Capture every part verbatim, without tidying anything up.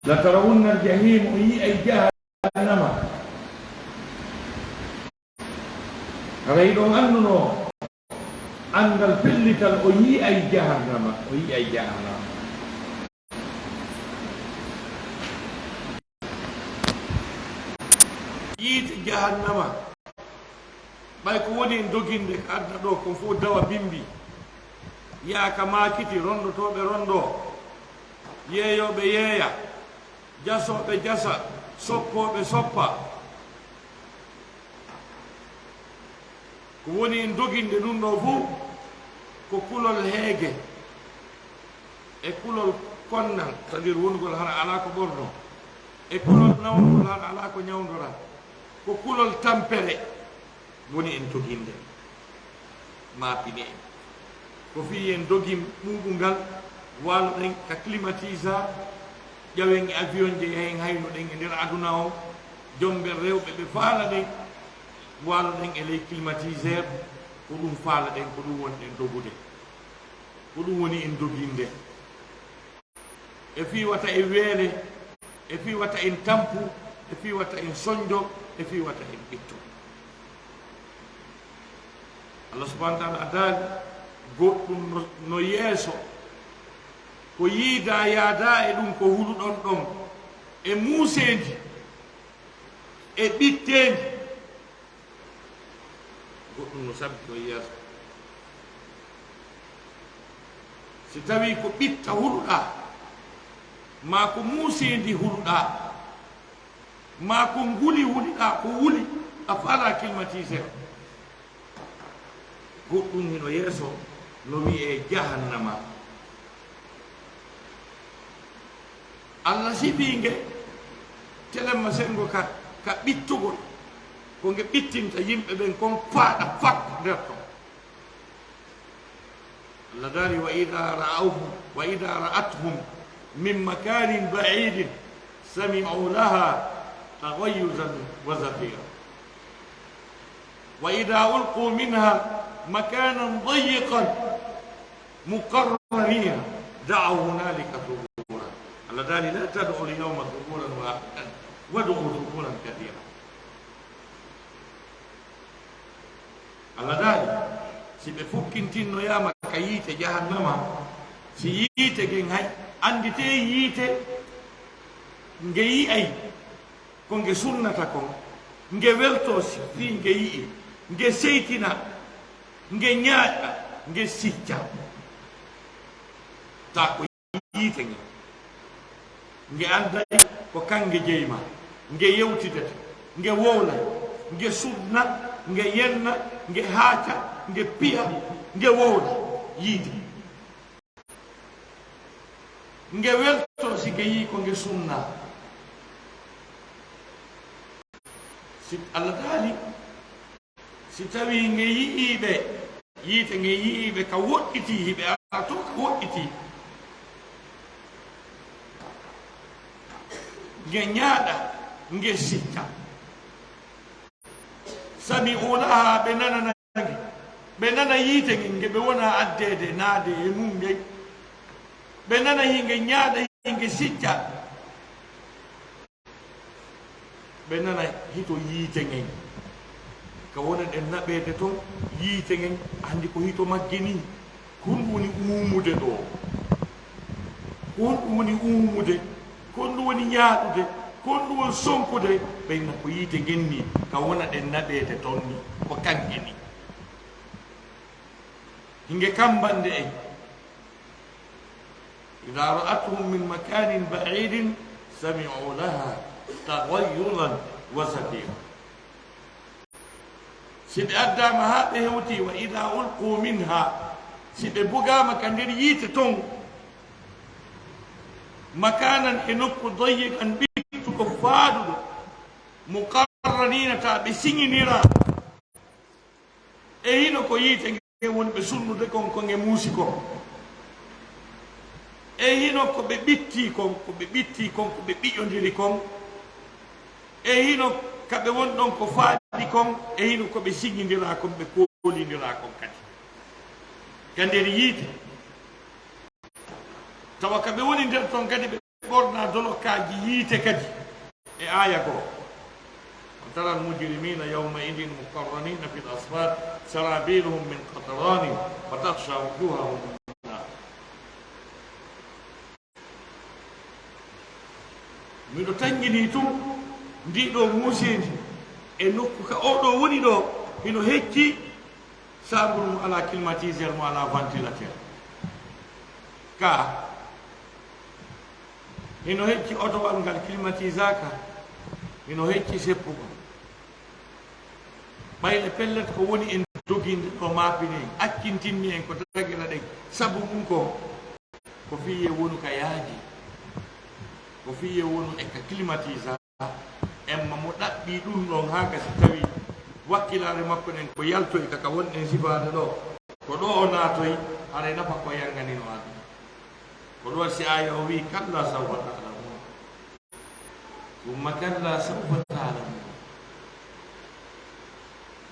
لترون الجحيم, o yi'ay jahannama. Haray hiɗon annduno anndal pellital, o yi'ay jahannama, o yi'ay jahannama. Yiite jahannama, ɓay ko woni en doginde ka aduna ɗo kon fof dawa bimbi, yaaka maakiti, rondotooɓe rondo, yeeyooɓe yeeya, jasooɓe jasa, soppooɓe soppa. Ko woni en doginde ɗum ɗo fof ko kulol heege e kulol konnal, c'est-à-dire wonugol hara alaa ko ɓorno, e kulol nawndugol hara alaa ko ñawndora, ko kulol tampere woni en doginde, maapine en. Ko fii en dogi ɓuuɓungal, waaloɗen ka climatiseur, ƴawen e avion je, yahen haynoɗen e nder aduna o, jomben rewɓe ɓe faalaɗen, waaloɗen e ley climatiseur, ko ɗum faalaɗen, ko ɗum wonɗen dogude, ko ɗum woni en doginde. E fii wata en weele, e fii wata en tampu, e fii wata en sonjo, e fii wata en ɓitto. Allah subhanahu wa ta'ala daali, goɗɗum no, no yeeso, ko yiidaa yaadaa e ɗum ko huluɗon ɗon, e muuseendi, e ɓitteendi. Goɗɗum no sabbi ɗon yeeso. Si tawii ko ɓitta huluɗaa, maa ko muuseendi huluɗaa, maa ko nguli huliɗaa, ko wuli, a faalaa climatiseur. Goɗɗum hino yeeso, no wi'ee jahannama. Allah sifii nge, telemma senngo ka, ka ɓittugol, ko nge ɓittinta yimɓe ɓen kon, faaɗa fak nder ton. Allah daali, وإذا رأوهم، وإذا رأتهم من مكان بعيد سمعوا لها تغيظا وزفيرا. وإذا ألقوا منها مكانا ضيقا مقرنين دعوا هنالك ثبورا. Allah daali, لا تدعوا اليوم ثبورا واحدا وادعوا ثبورا كثيرا. Allah daali, si ɓe fukkintinnoyaama ka yiite jahannama, si yiite gen hay, annditee yiite nge yi'ay ko nge sunnata kon, nge weltoo si fii nge yi'i, nge seytina, nge ñaaƴa, nge sicca. Taa ko yiite ngen. Nge annday ko kan nge jeyma, nge yewtidete, nge wowla, nge sudna, nge yenna, nge haaca, nge piya, nge wowla yiide. Nge welto si nge yii ko nge sunna. Si Allah daali, si tawii nge yi'ii ɓe, yiite nge yi'ii ɓe ka woɗɗitii, hiɓe ara to ka woɗɗitii. Nge ñaaɗa, nge sicca. Sami'u laha, ɓe nanana nge. Ɓe nana yiite nge, nge ɓe wona addeede, naade e mum ngen. Ɓe nana hi nge ñaaɗa, hi nge sicca. Ɓe nana hito yiite ngen. Ka wona ɗen naɓeede ton, yiite ngen, anndi ko hito magge nii. Ko honɗum woni uumude ɗoo? Ko honɗum woni uumude? Ko honɗum woni ñaaɗude? Ko honɗum woni sonkude? Ɓe nana ko yiite ngen nii, ka wona ɗen naɓeede ton nii, ko kanŋe nii. Hinge kambande en. إذا رأتهم من مكان بعيد سمعوا لها تغيظا وزفيرا. Si ɓe addaama haa ɓe hewtii, وإذا ألقوا منها, si ɓe bugaama ka nder yiite ton, مكانا, e nokku, ضيقا, ɓittuɗo, faaɗuɗo, مقرنين, taa ɓe siŋiniraa. E hino ko yiite nge woni ɓe sunnude kon, ko nge muusi kon. E hino ko ɓe ɓittii kon, ko ɓe ɓittii kon, ko ɓe ɓiƴondiri kon. E hino ka ɓe woni ɗon ko faaɗi kon, e hino ko ɓe siŋindiraa kon, ɓe koolindiraa kon kadi. Ka nder yiite. Tawa ka ɓe woni nder ton kadi ɓe ɓorna dolokkaaji yiite kadi. E aaya goo, وترى المجرمين يومئذ مقرنين في الأصفاد سرابيلهم من قطران وتغشى وجوههم النار. Miɗo tanngini tun ndii ɗoo muuseendi e nokku ka oo ɗoo woni ɗoo, hino hecci saabulu mo alaa climatiseur, mo alaa ventilateur. Ka hino hecci otowal ngal climatisaaka, hino hecci seppugol. Ɓayde pellet ko woni en doginde ɗo maapini en, accintinmi en ko dagira ɗen. Sabu mum ko, ko fii ye wonu ka yaaji, ko fii ye wonu e ka climatisa. Emma mo ɗaɓɓii ɗum ɗon haa gasi tawi wakkilaare makko ɗen ko yaltoy ka ka wonɗen sifaade ɗo, ko ɗo o naatoy, haray nafa ko yanganino aduna. Ko ɗum waɗi si aaya o wi'i, "Kalla sawfa ta'lamun. Summa kalla sawfa ta'lamun.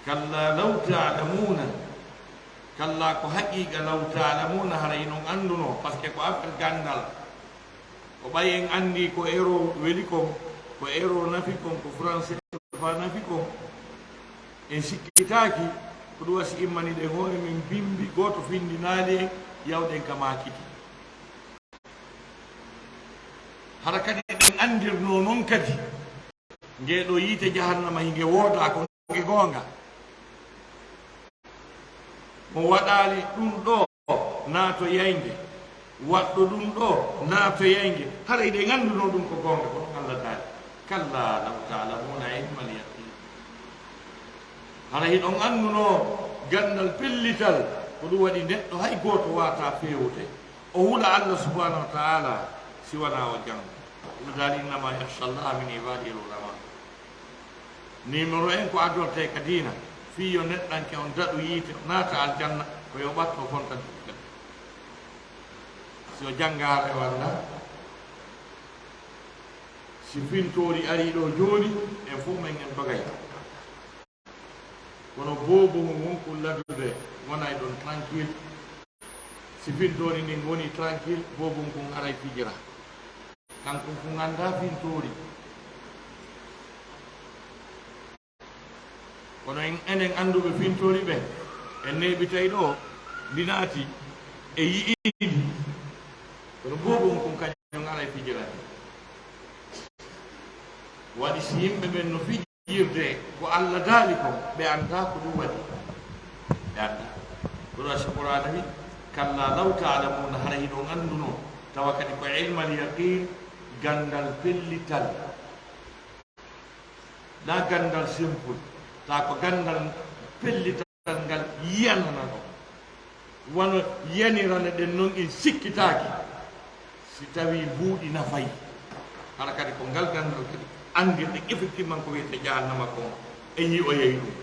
Kalla law ta'lamuna." Kalla ko haqiiqa, law ta'lamuna, hara hinon anndunoo, parce que ko affaire ganndal. Ko ɓay en anndii ko euro weli kon, ko euro nafi kon, ko français fa nafi kon. En sikkitaaki, ko ɗum waɗi si immaniɗen hoore men bimbi gooto findinaali en, yawɗen ka maakiti. Hara kadi ɗen anndirnoo non kadi, ngee ɗoo yiite jahannama hinge woodaa, ko nge goonga. Mo waɗaali ɗum ɗoo naatoyay nge, waɗɗo ɗum ɗoo naatoyay nge. Haray ɗen anndunoo ɗum ko goonga, kono Allah daali, "Kalla law ta'lamuna ilmal yaqin." Hara hiɗon anndunoo ganndal pellital, ko ɗum waɗi neɗɗo hay gooto waawataa feewude. O hula Allah subhanahu wa ta'ala si wanaa o janngo. Ɗum daali, "Innama yakhsha Allaha min ibadihi al ulama." Numéro en ko adortee ka diina, fii yo neɗɗanke on daɗu yiite, o naata aljanna, ko yo ɓatto fontante kadi. Si o janngaare walla si fintoori arii ɗoo jooni, en fof men en dogay. Kono boobo mo wonkun laddude wonay ɗon tranquille. Si fintoori ndin woni tranquille, boobon kun aray fijira. Kankun kun anndaa fintoori. Kono en, enen annduɓe fintoori ɓen, en neeɓitay ɗoo, ndi naati e yi'indi. Kono boobon kun kañum aray fijira ndi. Waɗi si yimɓe ɓen no fiji Yirde ko Allah daali kon, ɓe anndaa ko ɗum waɗi. Ɓe anndaa. Ko ɗum waɗi si Qur'aana wi, "Kalla law ta'lamuna", hara hiɗon anndunoo, tawa kadi ko ilmal yaqin, ganndal pellital. Na ganndal simple, ta ko ganndal pellital. Ngal yiyanana ɗon, wano yiyanirane ɗen non, en sikkitaaki si tawii mbuuɗi nafay. Hara kadi ko ngal ganndal kadi anndirɗen effectivement ko wiyetee jahannama kon, en yi'oyay ɗum.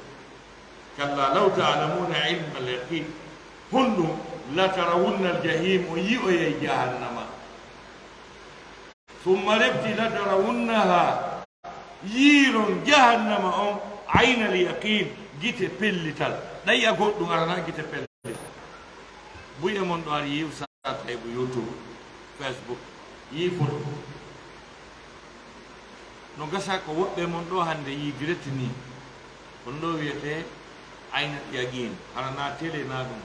Kalla law ta'lamuna ilmal yaqin. Honɗum? Latarawunna al jahim, on yi'oyay jahannama. Summa refti latarawunnaha, yiiron jahannama on, aynal yaqin, gite pellital. Ɗay a goɗɗum arana gite pellital. Buy e mon ɗo ari yiw sataybu YouTube, Facebook, yii foto. No gasa ko woɓɓe mon ɗo hannde yii direct ni. Kono ɗo wiyetee aynal yaqin, hara na télé na ɗum.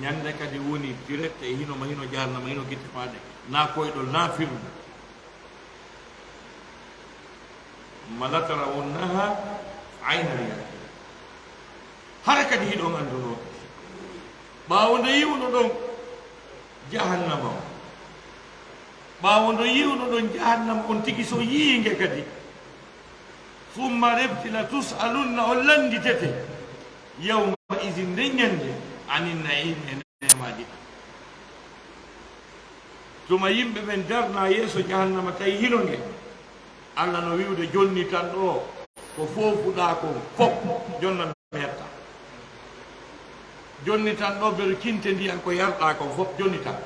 Ñande kadi woni direct e hino ma hino jahannama, hino gite maɗe, na koyɗol, na firmu. Summa latarawunnaha aynal yaqin. Hara kadi hiɗon anndunoo kadi. Ɓaawo nde yi'unoɗon jahannama on, ɓaawo nde yi'unoɗon jahannama on tigi, so yi'ii nge kadi, summa refti la tus'alunna, on lannditete, yawma izin, nden ñande, anin na'im, e neemaaji ɗin. Tuma yimɓe ɓen darnaa yeeso jahannama, tawi hino nge, Allah no wi'ude, jonni tan ɗo ko foofuɗaa kon fof, jonna mi yetta. Jonni tan ɗo ber kinte ndiyan ko yarɗaa kon fof, jonni tan.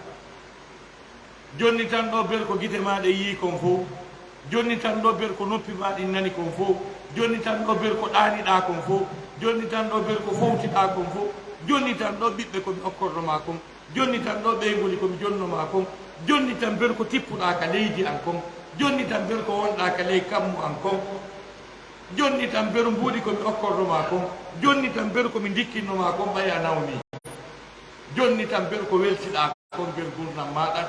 Jonni tan ɗo ber ko gite maa ɗe yii kon fof. Jonni tan ɗo ber ko noppi maa ɗin nani kon fof. Jonni tan ɗo ber ko ɗaaniɗaa kon fof. Jonni tan ɗo ber ko fowtiɗaa kon fof. Jonni tan ɗo ɓiɓɓe ko mi okkorɗo maa kon. Jonni tan ɗo ɓeyngu ndi ko mi jonno maa kon. Jonni tan ber ko tippuɗaa ka leydi an kon. Jonni tan ber ko wonɗaa ka ley kammu an kon. Jonni tan ber mbuuɗi ko mi okkorno maa kon. Jonni tan ber ko mi ndikkinno maa kon ɓay a nawni. Jonni tan ber ko weltiɗaa kon ber ngurndan maaɗa.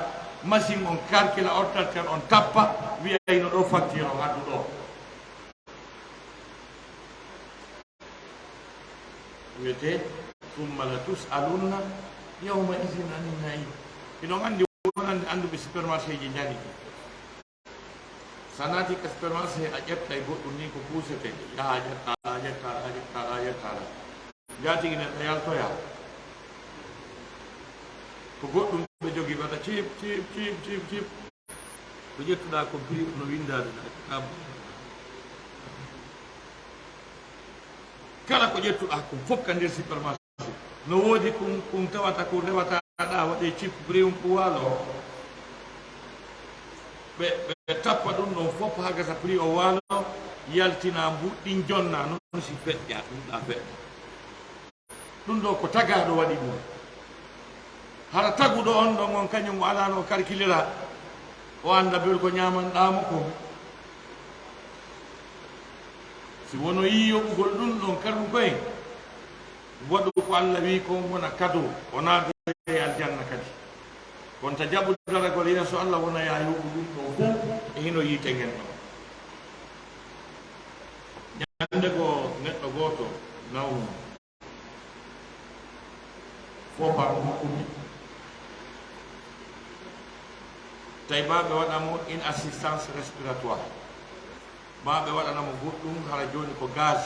Masiŋ on karkila ordinateur on tappa wi'ayno ɗo facture on addu ɗo. Wiyetee, "Summa la tus'alunna yawma izin anin na'im." Hiɗon anndi wonande annduɓe supermarché ji njani. Sa naati ka supermarché a ƴettay goɗɗum ni ko puusete, yaha a ƴetta, a ƴetta, a ƴetta, a ƴetta. Njaatigi neɗɗo yaltoya. Ko goɗɗum ɓe jogii waɗa cip, cip, cip, cip, cip. Ko ƴettuɗaa ko prix no winndaade ɗaa ko ka. Kala ko ƴettuɗaa kon fof ka nder supermarché. No woodi kun, kun tawata kun rewata ɗaa waɗee cip prix on ko waalo. Ɓe, ɓe tappa ɗum ɗon fof haa gasa prix o waalo, yaltina mbuuɗi ɗin jonna noon si feƴƴa, ɗum ɗaa feƴƴa. Ɗum ɗo ko tagaaɗo waɗi ɗum. Hara taguɗo on ɗon on kañum o alaano o karkilira, o annda bel ko ñaamanɗaa mo kon. Si wono yii yoɓugol ɗum ɗon karmu koye, waɗu ko Alla wi'i kon wona kado, o naata e aljanna kadi. Kono ta jaɓu daragol yeeso Alla wona yaa yoɓu ɗum ɗon fof e hino yiite ngen ɗon. Ñande goo neɗɗo gooto nawno. Fofa mo hokkude. Tawi maa ɓe waɗa mo une assistance respiratoire. Maa ɓe waɗana mo goɗɗum, hara jooni ko gaz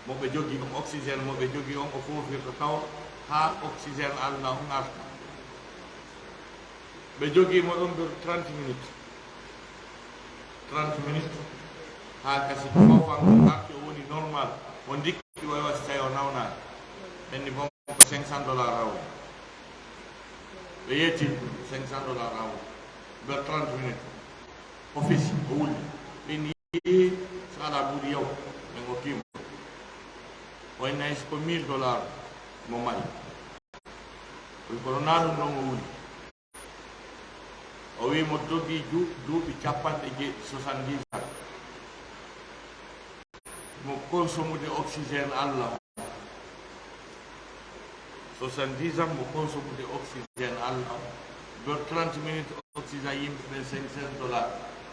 mo ɓe jogii on, oxygène mo ɓe jogii on, o foofirta taw haa oxygène Alla on arta. Ɓe jogii mo ɗon nder trente minutes. Trente minutes haa gasi foofan on arti, o woni normal. O ndikki way wa si tawi o nawnaani. Ɓenni bon ko cinq cents dollars hawri. Ɓe yetti cinq cents dollars hawri. Nder trente minutes. O fesi, o wulli. Ɓenni yii, so alaa mbuuɗi yaw, ɓen okkii mo. O inni hay so ko mille dollars mo mari. O wi kono naa ɗum ɗon o wuli. O wi mo dogi ju-, duuɓi capanɗe jeeɗiɗi, soixante-dix ans. Mo consommude oxygène Alla on. Soixante-dix ans mo consommude oxygène Alla on. Nder trente minutes oxygène yimɓe ɓen cinq cents dollars.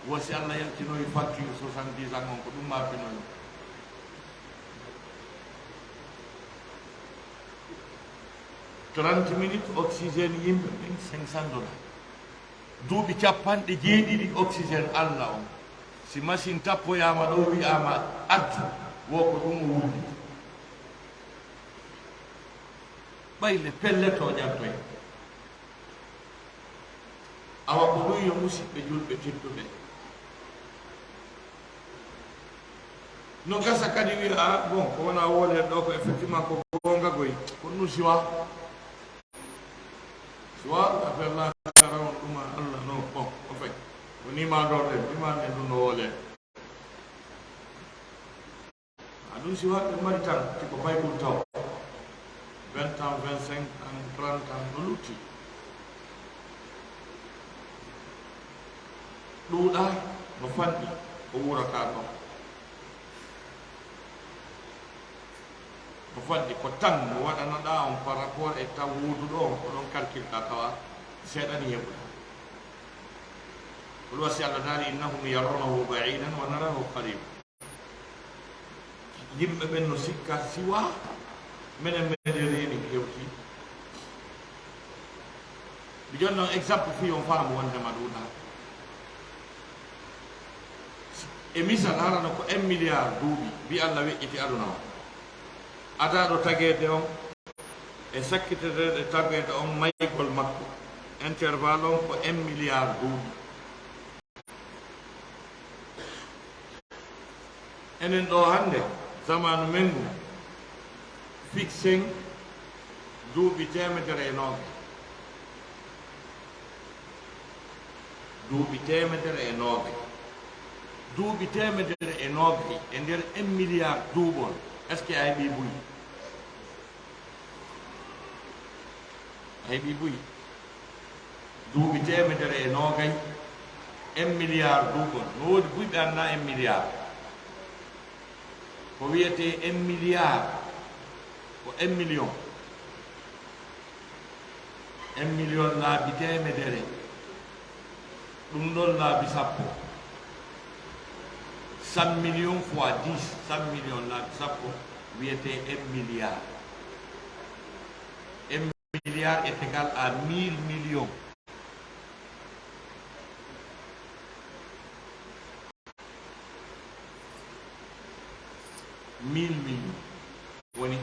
Wo si Alla yaltinoyi facture soixante-dix ans on ko ɗum mappinoyi. Trente minutes oxygène yimɓe ɓen cinq cents dollars. Duuɓi capanɗe jeeɗiɗi oxygène Alla on. Si machine tappoyaama ɗo wi'aama addu, wo ko ɗum o wulli. Ɓay le pelle to ƴantoy. Awa ko ɗum yo musiɓɓe julɓe tedduɓe. No gasa kadi wi'a, ah, bon, ko wona wooleede ɗo ko effectivement ko goonga goy. Ko ɗum siwa. Siwa, affaire la, karawon ɗum Alla no, bon, ko fay. Ko ni ma ɗo ɗen, ni ma ɗen ɗum no wooleede. A ɗum si waɗde mari tan, si ko paykun taw. Vingt ans, vingt-cinq ans, trente ans, no lutti. Ɗuuɗa, no fanɗi, ko wuurata ɗon. No fanɗi, ko tan mo waɗanaɗaa on par rapport e taw wuuduɗo on, ko ɗon kalkilɗaa tawa seeɗa ni heɓuɗaa. Ko ɗum wasi Alla daali, "Innahum yarawnahu ba'idan wa narahu qariba." Yimɓe ɓen no sikka siwa, menen meɗen reeni hewti. Mi jonna on exemple fii on faamu wonde ma ɗuuɗa. E misal, harano ko un milliard duuɓi, mbi Alla weƴƴiti aduna o. Adaaɗo tageede on, e sakkiteteeɗo tageede on maygol makko, intervalle on ko un milliard duuɓi. Enen ɗoo hannde, zamaanu men ngu, fixen duuɓi teemedere e noogay. Duuɓi teemedere e noogay. Duuɓi teemedere e noogay e nder un milliard duuɓol. Est-ce que a heɓii buy? Heɓi buy duuɓi teemedere e noogay. Un milliard duuɓon no woodi buy ɓe annaa un milliard. Ko wiyetee un milliard ko un million. Un million laabi teemedere, ɗum ɗon laabi sappo. Cent millions fois dix, cent millions laabi sappo wiyetee un milliard. Un milliard est égal à mille millions. Mille millions woni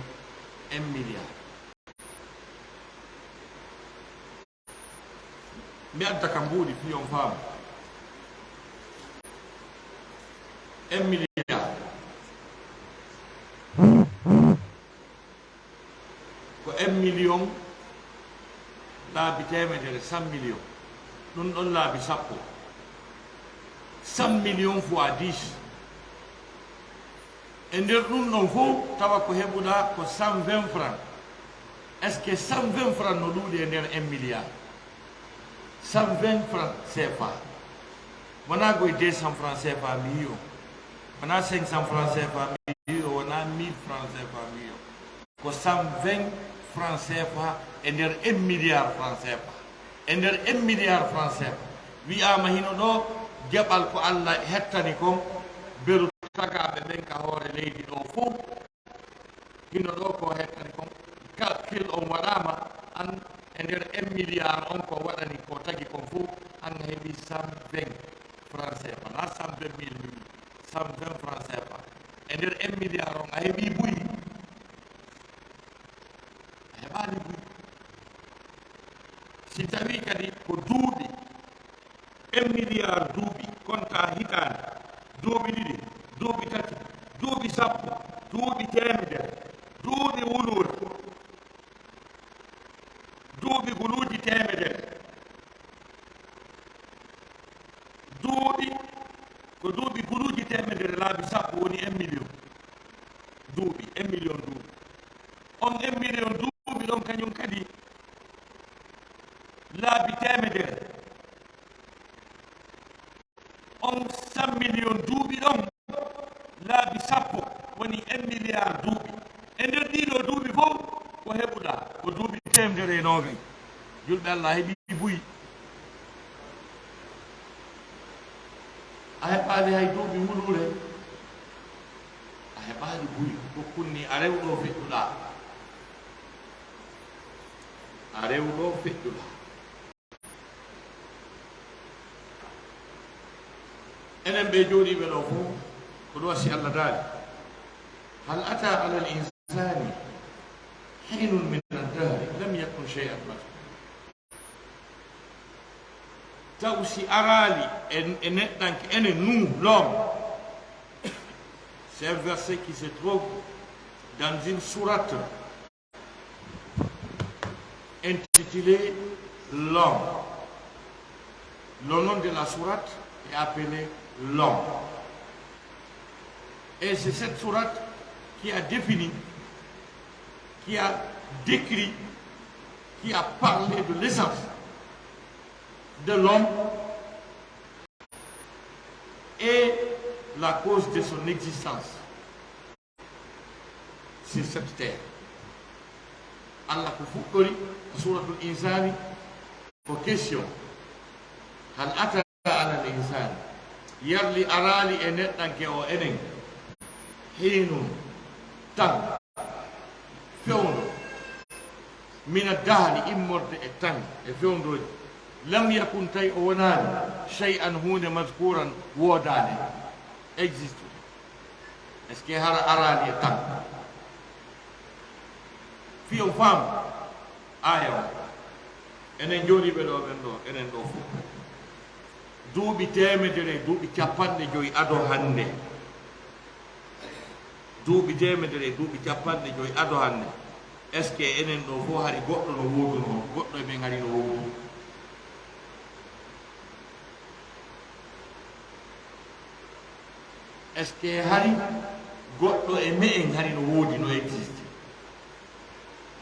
un milliard. Mi adda ka mbuuɗi fii on faamu. Un milliard ko un million laabi teemedere, cent millions. Ɗum ɗon laabi sappo. Cent millions fois dix. E nder ɗum ɗon fof, tawa ko heɓuɗaa ko cent vingt francs. Est-ce que cent vingt francs no ɗuuɗi e nder un milliard? Cent vingt francs C F A. Wonaa koye deux cents francs C F A mi yi'i on. Wonaa cinq cents francs C F A mi yi'i on. Wonaa mille francs C F A mi yi'i on. Ko cent vingt francs C F A e nder un milliard francs C F A. E nder un milliard francs C F A, wiyaama hino ɗoo geɓal ko Alla hettani kon beru tagaaɓe ɓen ka hoore leydi ɗoo fow. Hino ɗoo ko hettani kon, calcul on waɗaama, an e nder un milliard on ko waɗani ko tagi kon fow, an a heɓi cent vingt francs C F A, na cent vingt mille, cent vingt francs C F A. E nder un milliard on a heɓi buy? A heɓaali buy. Si tawii kadi ko duuɓi, un milliard duuɓi, kontaa hitaande, duuɓi ɗiɗi, duuɓi tati, duuɓi sappo, duuɓi teemedere, duuɓi wuluure, duuɓi guluuji teemedere, duuɓi, ko duuɓi guluuji teemedere laabi sappo woni un million duuɓi, un million duuɓi. On un million duuɓi ɗon kañum kadi laabi teemedere. On cent million duuɓi ɗon laabi sappo woni un milliard duuɓi. E nder ɗii ɗoo duuɓi fow, ko heɓuɗaa ko duuɓi teemedere e noogay. Julɓe Alla, a heɓii buy? A heɓaali hay duuɓi wuluure? A heɓaali buy. Ko kunni a rew ɗo feƴƴuɗaa. A rew ɗo feƴƴuɗaa. Enen ɓe jooɗiiɓe ɗo fow, ko ɗo si Alla daali: "Hal ata alal insani hinun min ad-dahri lam yakun shay'an madhkura." Taw si araali e, e neɗɗanke, enen, nous, l'homme, c'est un verset qui se trouve dans une sourate intitulée L'homme. Le nom de la sourate est appelé L'homme. Et c'est cette sourate qui a défini, qui a décrit, qui a parlé de l'essence de l'homme et la cause de son existence sur cette terre. Alla ko fuɗɗori ko Suuratul Insaani, ko question: "Hal ata alal insani", yarli araali e neɗɗanke o enen, "hinun", tan, fewndo, "mina dahri", immorde e tan e fewndooji, "lam yakun", tawi o wonaani, "shay'an", huunde, "madhkuran", woodaande, existe. Est-ce que hara araali e tan? Fii on faamu aaya on. Enen jooɗiiɓe ɗo ɓen ɗo, enen ɗo fow. Duuɓi teemedere e duuɓi capanɗe jowi ado hannde. Duuɓi teemedere e duuɓi capanɗe jowi ado hannde. Est-ce que enen ɗo fow hari goɗɗo no wooduno? Goɗɗo e men hari no woodi? Est-ce que hari goɗɗo e me'en hari no woodi, no existe?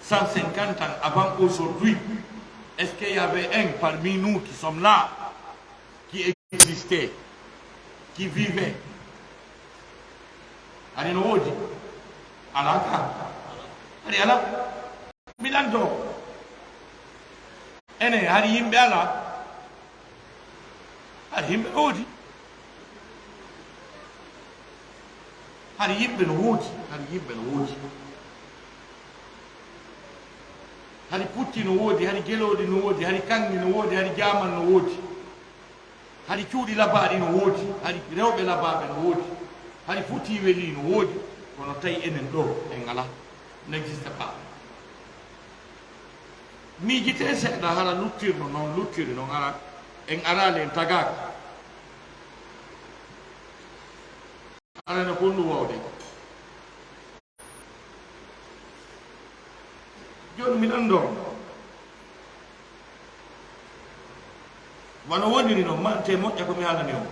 Cent cinquante ans avant aujourd'hui, Est-ce qu'il y avait un parmi nous qui sommes là, qui existait, qui vivait? Hari no woodi? Alaa ka. Hari alaa. Mi lanndoo. Ene, hari yimɓe alaa? Hari yimɓe no woodi. Hari yimɓe no woodi. Hari yimɓe no woodi. Hari pucci no woodi, hari gelooɗi no woodi, hari kaŋŋe no woodi, hari jaaman no woodi. Hari cuuɗi labaaɗi no woodi, hari rewɓe labaaɓe no woodi, hari futii welii no woodi, kono tawi enen ɗoo en alaa, n'existe pas. Miijitee seeɗa, hara luttirno noon, luttiri noon, hara en araali, en tagaaka. Hara no kon ɗum waawde. Jooni mi lanndoo. Wano woniri noon, mante moƴƴa ko mi haalani on.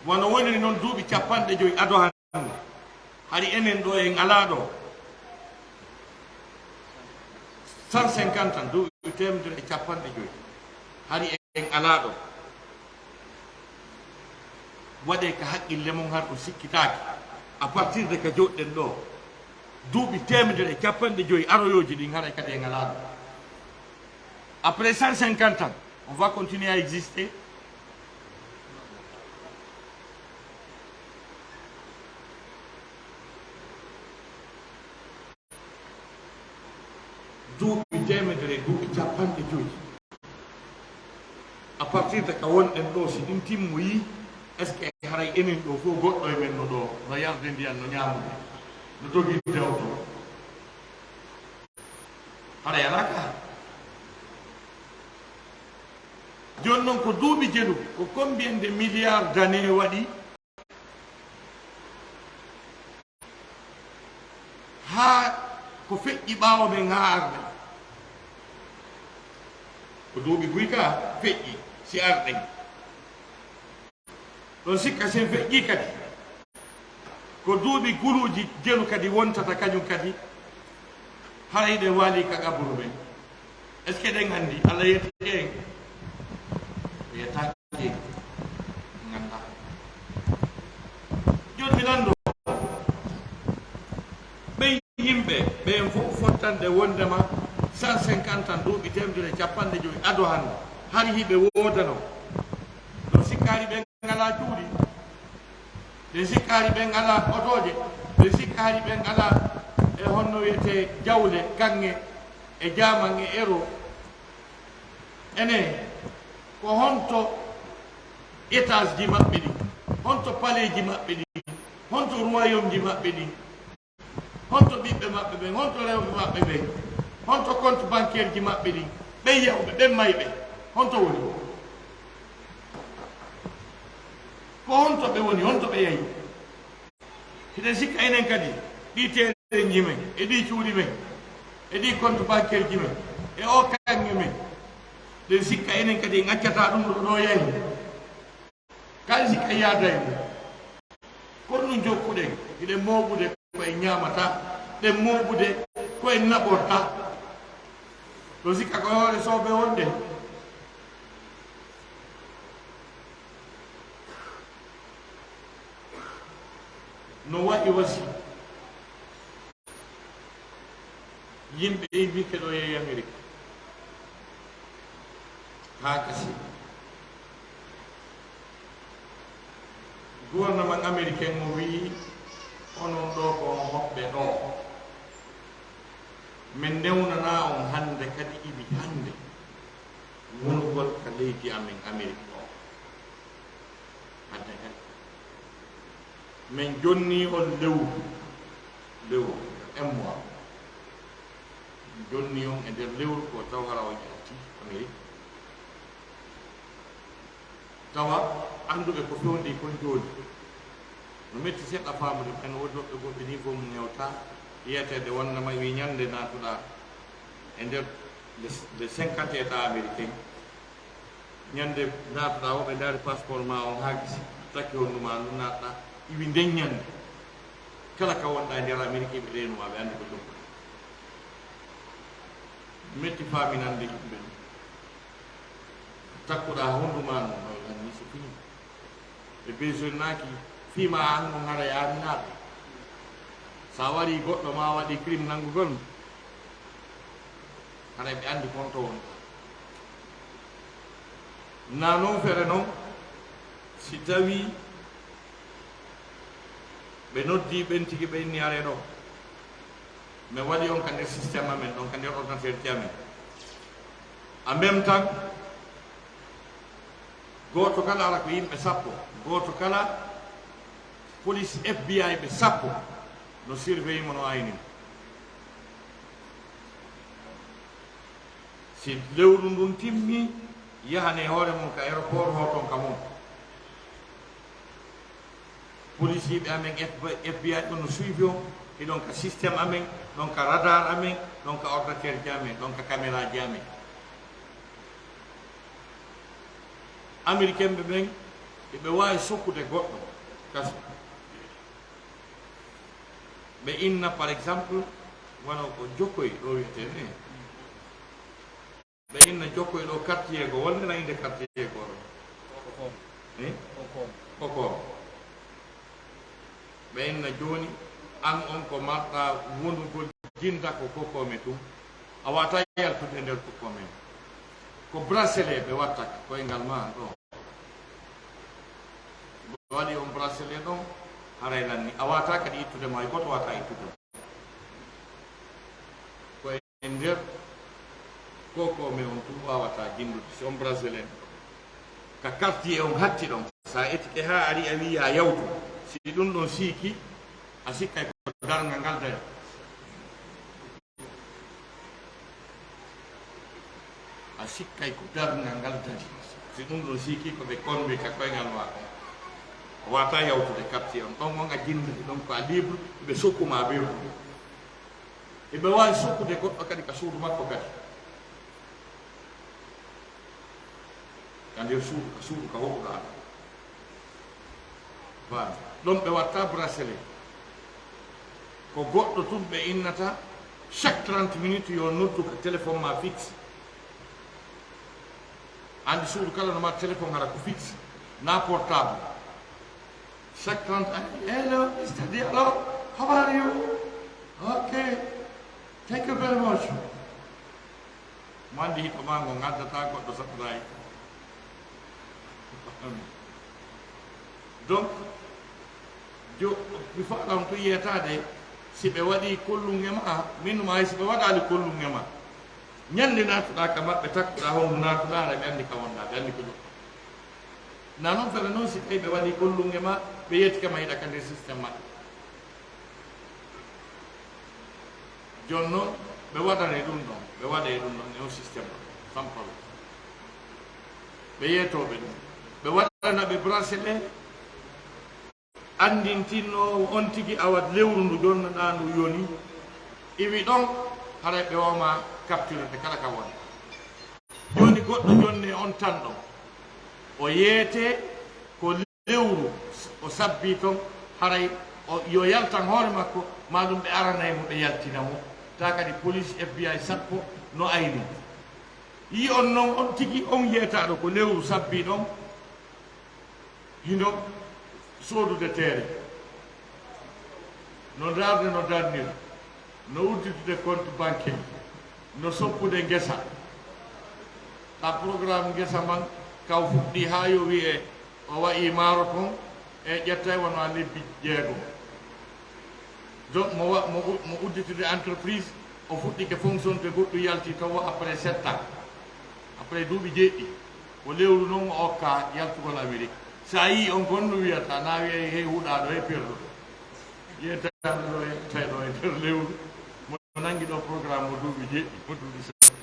Wano woniri noon duuɓi capanɗe joy ado hannde, hari enen ɗo en alaa ɗo. Cent cinquante ans, duuɓi teemedere e capanɗe joy, hari en alaa ɗo. Waɗee ka haqqille mon, har on sikkitaaki. À partir de ka joɗɗen ɗo, duuɓi teemedere e capanɗe joy aroyooji ɗin, haray kadi en alaa ɗo. Après cent cinquante ans, on va continuer à exister. Duuɓi teemedere e duuɓi capanɗe joy. À partir de ka wonɗen ɗo, si ɗin timmoyii, est-ce que haray enen ɗo fof goɗɗo e men no ɗo, no yarde ndiyan, no ñaamude, no dogirde oto? Haray alaa ka. Jooni noon ko duuɓi jeɗu, ko combien de milliards d'années waɗi? Haa ko feƴƴi ɓaawo men haa arde. Ko duuɓi buy ka feƴƴi si arde. Ɗon sikka sen feƴƴi kadi. Ko duuɓi guluuji jelu kadi wontata kañum kadi. Haray ɗe waali ka qaburu men. Est-ce que ɗen anndi? Allah yetti en. Yettaaki en. Ngannda. Jooni mi lanndo. Ɓen yimɓe, ɓen fof fottande wondema cent cinquante ans, duuɓi teemedere e capanɗe joy ado hannde, hari hiɓe woodano. Ɗon sikkaari ɓen ngalaa cuuɗi. Ɓe sikkaari ɓen ngalaa otooje. Ɓe sikkaari ɓen ngalaa e honno wiyetee jawle, kaŋŋe, e jaaman, e euro. Ene, ko honto étage ji maɓɓe ɗin? Honto palais ji maɓɓe ɗin? Honto royaume ji maɓɓe ɗin? Honto ɓiɓɓe maɓɓe ɓen? Honto rewɓe maɓɓe ɓen? Honto compte bancaire ji maɓɓe ɗin? Ɓen yawɓe, ɓen mayɓe, honto woni? Ko honto ɓe woni? Honto ɓe yahi? Hiɗen sikka enen kadi, ɗi teerenji men, e ɗi cuuɗi men, e ɗi compte bancaire ji men, e o kaŋŋe men, ɗen sikka enen kadi en accataa ɗum ɗo, ɗo yahi. Kadi sikka yaada e mum. Kono ɗum jokkuɗen, hiɗen mooɓude ko en ñaamata, ɗen mooɓude ko en naɓorta. Ɗo sikka ko e hoore soobe wonde. No waɗi wasi yimɓe invité ɗo yehi Amerique. Haa gasi. Gouvernement américain o wi'i, onon ɗo ko on hoɓɓe ɗo. Min newnanaa on hannde kadi iwi hannde wonugol ka leydi amen Amerique o. Hannde kadi. Min jonni on lewru, lewru, un mois. Min jonni on e nder lewru ko taw hara on yalti Amerique. Tawa annduɓe ko fewndi kon jooni. No metti seɗɗa faamude, ɓen woodi woɓɓe gomɓe ni fof mum hewta yeteede wonnama wi ñande naatuɗaa e nder le, le cinquante États américain. Ñande naatuɗaa o, ɓe ndaari passeport ma on haa gisi, takki hondu ma ndu naatɗaa, iwi nden ñande. Kala ka wonɗaa e nder Amerique, ɓe reenumaa, ɓe anndi ko jokkuɗaa. metti faaminande yimɓe ɗum. Takkuɗaa hondu maa non, no lanni so fini. Ɓe besoinaaki fii maa an non hara yaaminaaɓe. So a warii goɗɗo maa waɗi crime nanngugol, haray ɓe anndi konto wonɗaa. Naa non fere non, si tawii ɓe noddii ɓen tigi, ɓe inni aree ɗoo. Mi waɗi on ka nder système amen, ɗon ka nder ordinateur ji amen. En même temps, gooto kala ara ko yimɓe sappo, gooto kala police F B I ɓe sappo no surveille mo, no ayni mo. Si lewru ndun timmi, yahanee hoore mon ka aéroport, hooton ka mon. Polisiiɓe amen F B I ɗon no suivi on, hiɗon ka système amen, ɗon ka radar amen, ɗon ka ordinateur ji amen, ɗon ka caméra ji amen. Américain ɓe ɓen, eɓe waawi sokkude goɗɗo kaso. Ɓe inna, par exemple, wano ko Jokkoy ɗo wi'etee ni. Ɓe inna Jokkoy ɗo quartier goo, wonde na innde quartier goo ɗo? Kokoome. Eh? Kokoome. Kokoome. Ɓe inna jooni, an on ko marɗaa wonugol jinda ko Kokoome tun, a waawataa yaltude nder Kokoome. Ko bracelet ɓe watta ka koyngal maa ɗo. Ɓe waɗi on bracelet ɗon, haray lanni. A waawataa kadi ittude mo, hay gooto waawataa ittude mo. Ko e nder Kokoome on tun waawataa jindude, si on bracelet ka quartier on hatti ɗon. Si a etike haa ari, a wi'i a yawtu, si ɗun ɗon siiki, a sikkay ko darngal ngal dari. A sikkay ko darngal ngal dari. Si ɗun ɗon siiki ko ɓe konwi ka koyngal maa kon, a waawataa yawtude quartier on. Ɗon on a jinditi ɗon ko a libre, ɓe sokku maa ɓe. Eɓe waawi sokkude goɗɗo kadi ka suudu makko kadi. Ka nder suudu, ka suudu ka hoɗuɗaa ɗon. Faami? Ɗon ɓe watta bracelet. Ko goɗɗo tun ɓe innata, chaque trente minutes yo noddu ka téléphone maa fixe. Anndi suudu kala no mari téléphone hara ko fixe, naa portable. Chaque trente, "Hello, Mister Diallo, how are you? Okay, thank you very much." Mo anndi hito maa ngo ngaddataa goɗɗo saɗɗataa hito. Donc, jo-, mi faala on to yeetaade, si ɓe waɗii kollunge maa, min ma hay si ɓe waɗaali kollunge maa. Ñannde naatuɗaa ka maɓɓe, takkuɗaa hondu naatuɗaa, hara ɓe anndi ka wonɗaa, ɓe anndi ko joɗɗaa. Naa non fere non si tawi ɓe waɗii kollunge maa, ɓe yeetike maa hiɗa ka nder système maɓɓe. Jooni non, ɓe waɗanee ɗun ɗon, ɓe waɗee ɗun ɗon e on système ɗon, sans problème. Ɓe yeetoo ɓe ɗun. Ɓe waɗana ɓe bracelet, anndintinnoowo on tigi awa lewru ndu jonnoɗaa ndu yoni, iwi ɗon, haray ɓe waawa maa capturede kala ka woni. Jooni goɗɗo jonnee on tan ɗon, o yeetee ko lewru o sabbii ton, haray o, yo yaltan hoore makko, maa ɗum ɓe aranay mo, ɓe yaltina mo. Taa kadi police F B I sappo no ayni. Yi'i on non, on tigi on yeetaaɗo ko lewru sabbii ɗon, hino soodude teere, no ndaarde no darnira, no udditude compte bancaire, no soppude ngesa. Ka programme ngesa man, ka o fuɗɗii haa yo wi'e o wa'i maaro kon, e ƴettay wona lebbi jeego. Donc, mo wa-, mo u-, mo udditude entreprise, o fuɗɗike fonctionnude goɗɗum, yalti taw après sept ans, après duuɓi jeeɗiɗi, ko lewru non o okka yaltugol Amérique. So a yii on kon no wiyata, na wiya hey huɗaaɗo, hey perɗo. Yeetaaɗo ɗo e tawi ɗo e nder lewru, mo nangi ɗo programme mo duuɓi jeeɗiɗi, mo duuɓi sappo.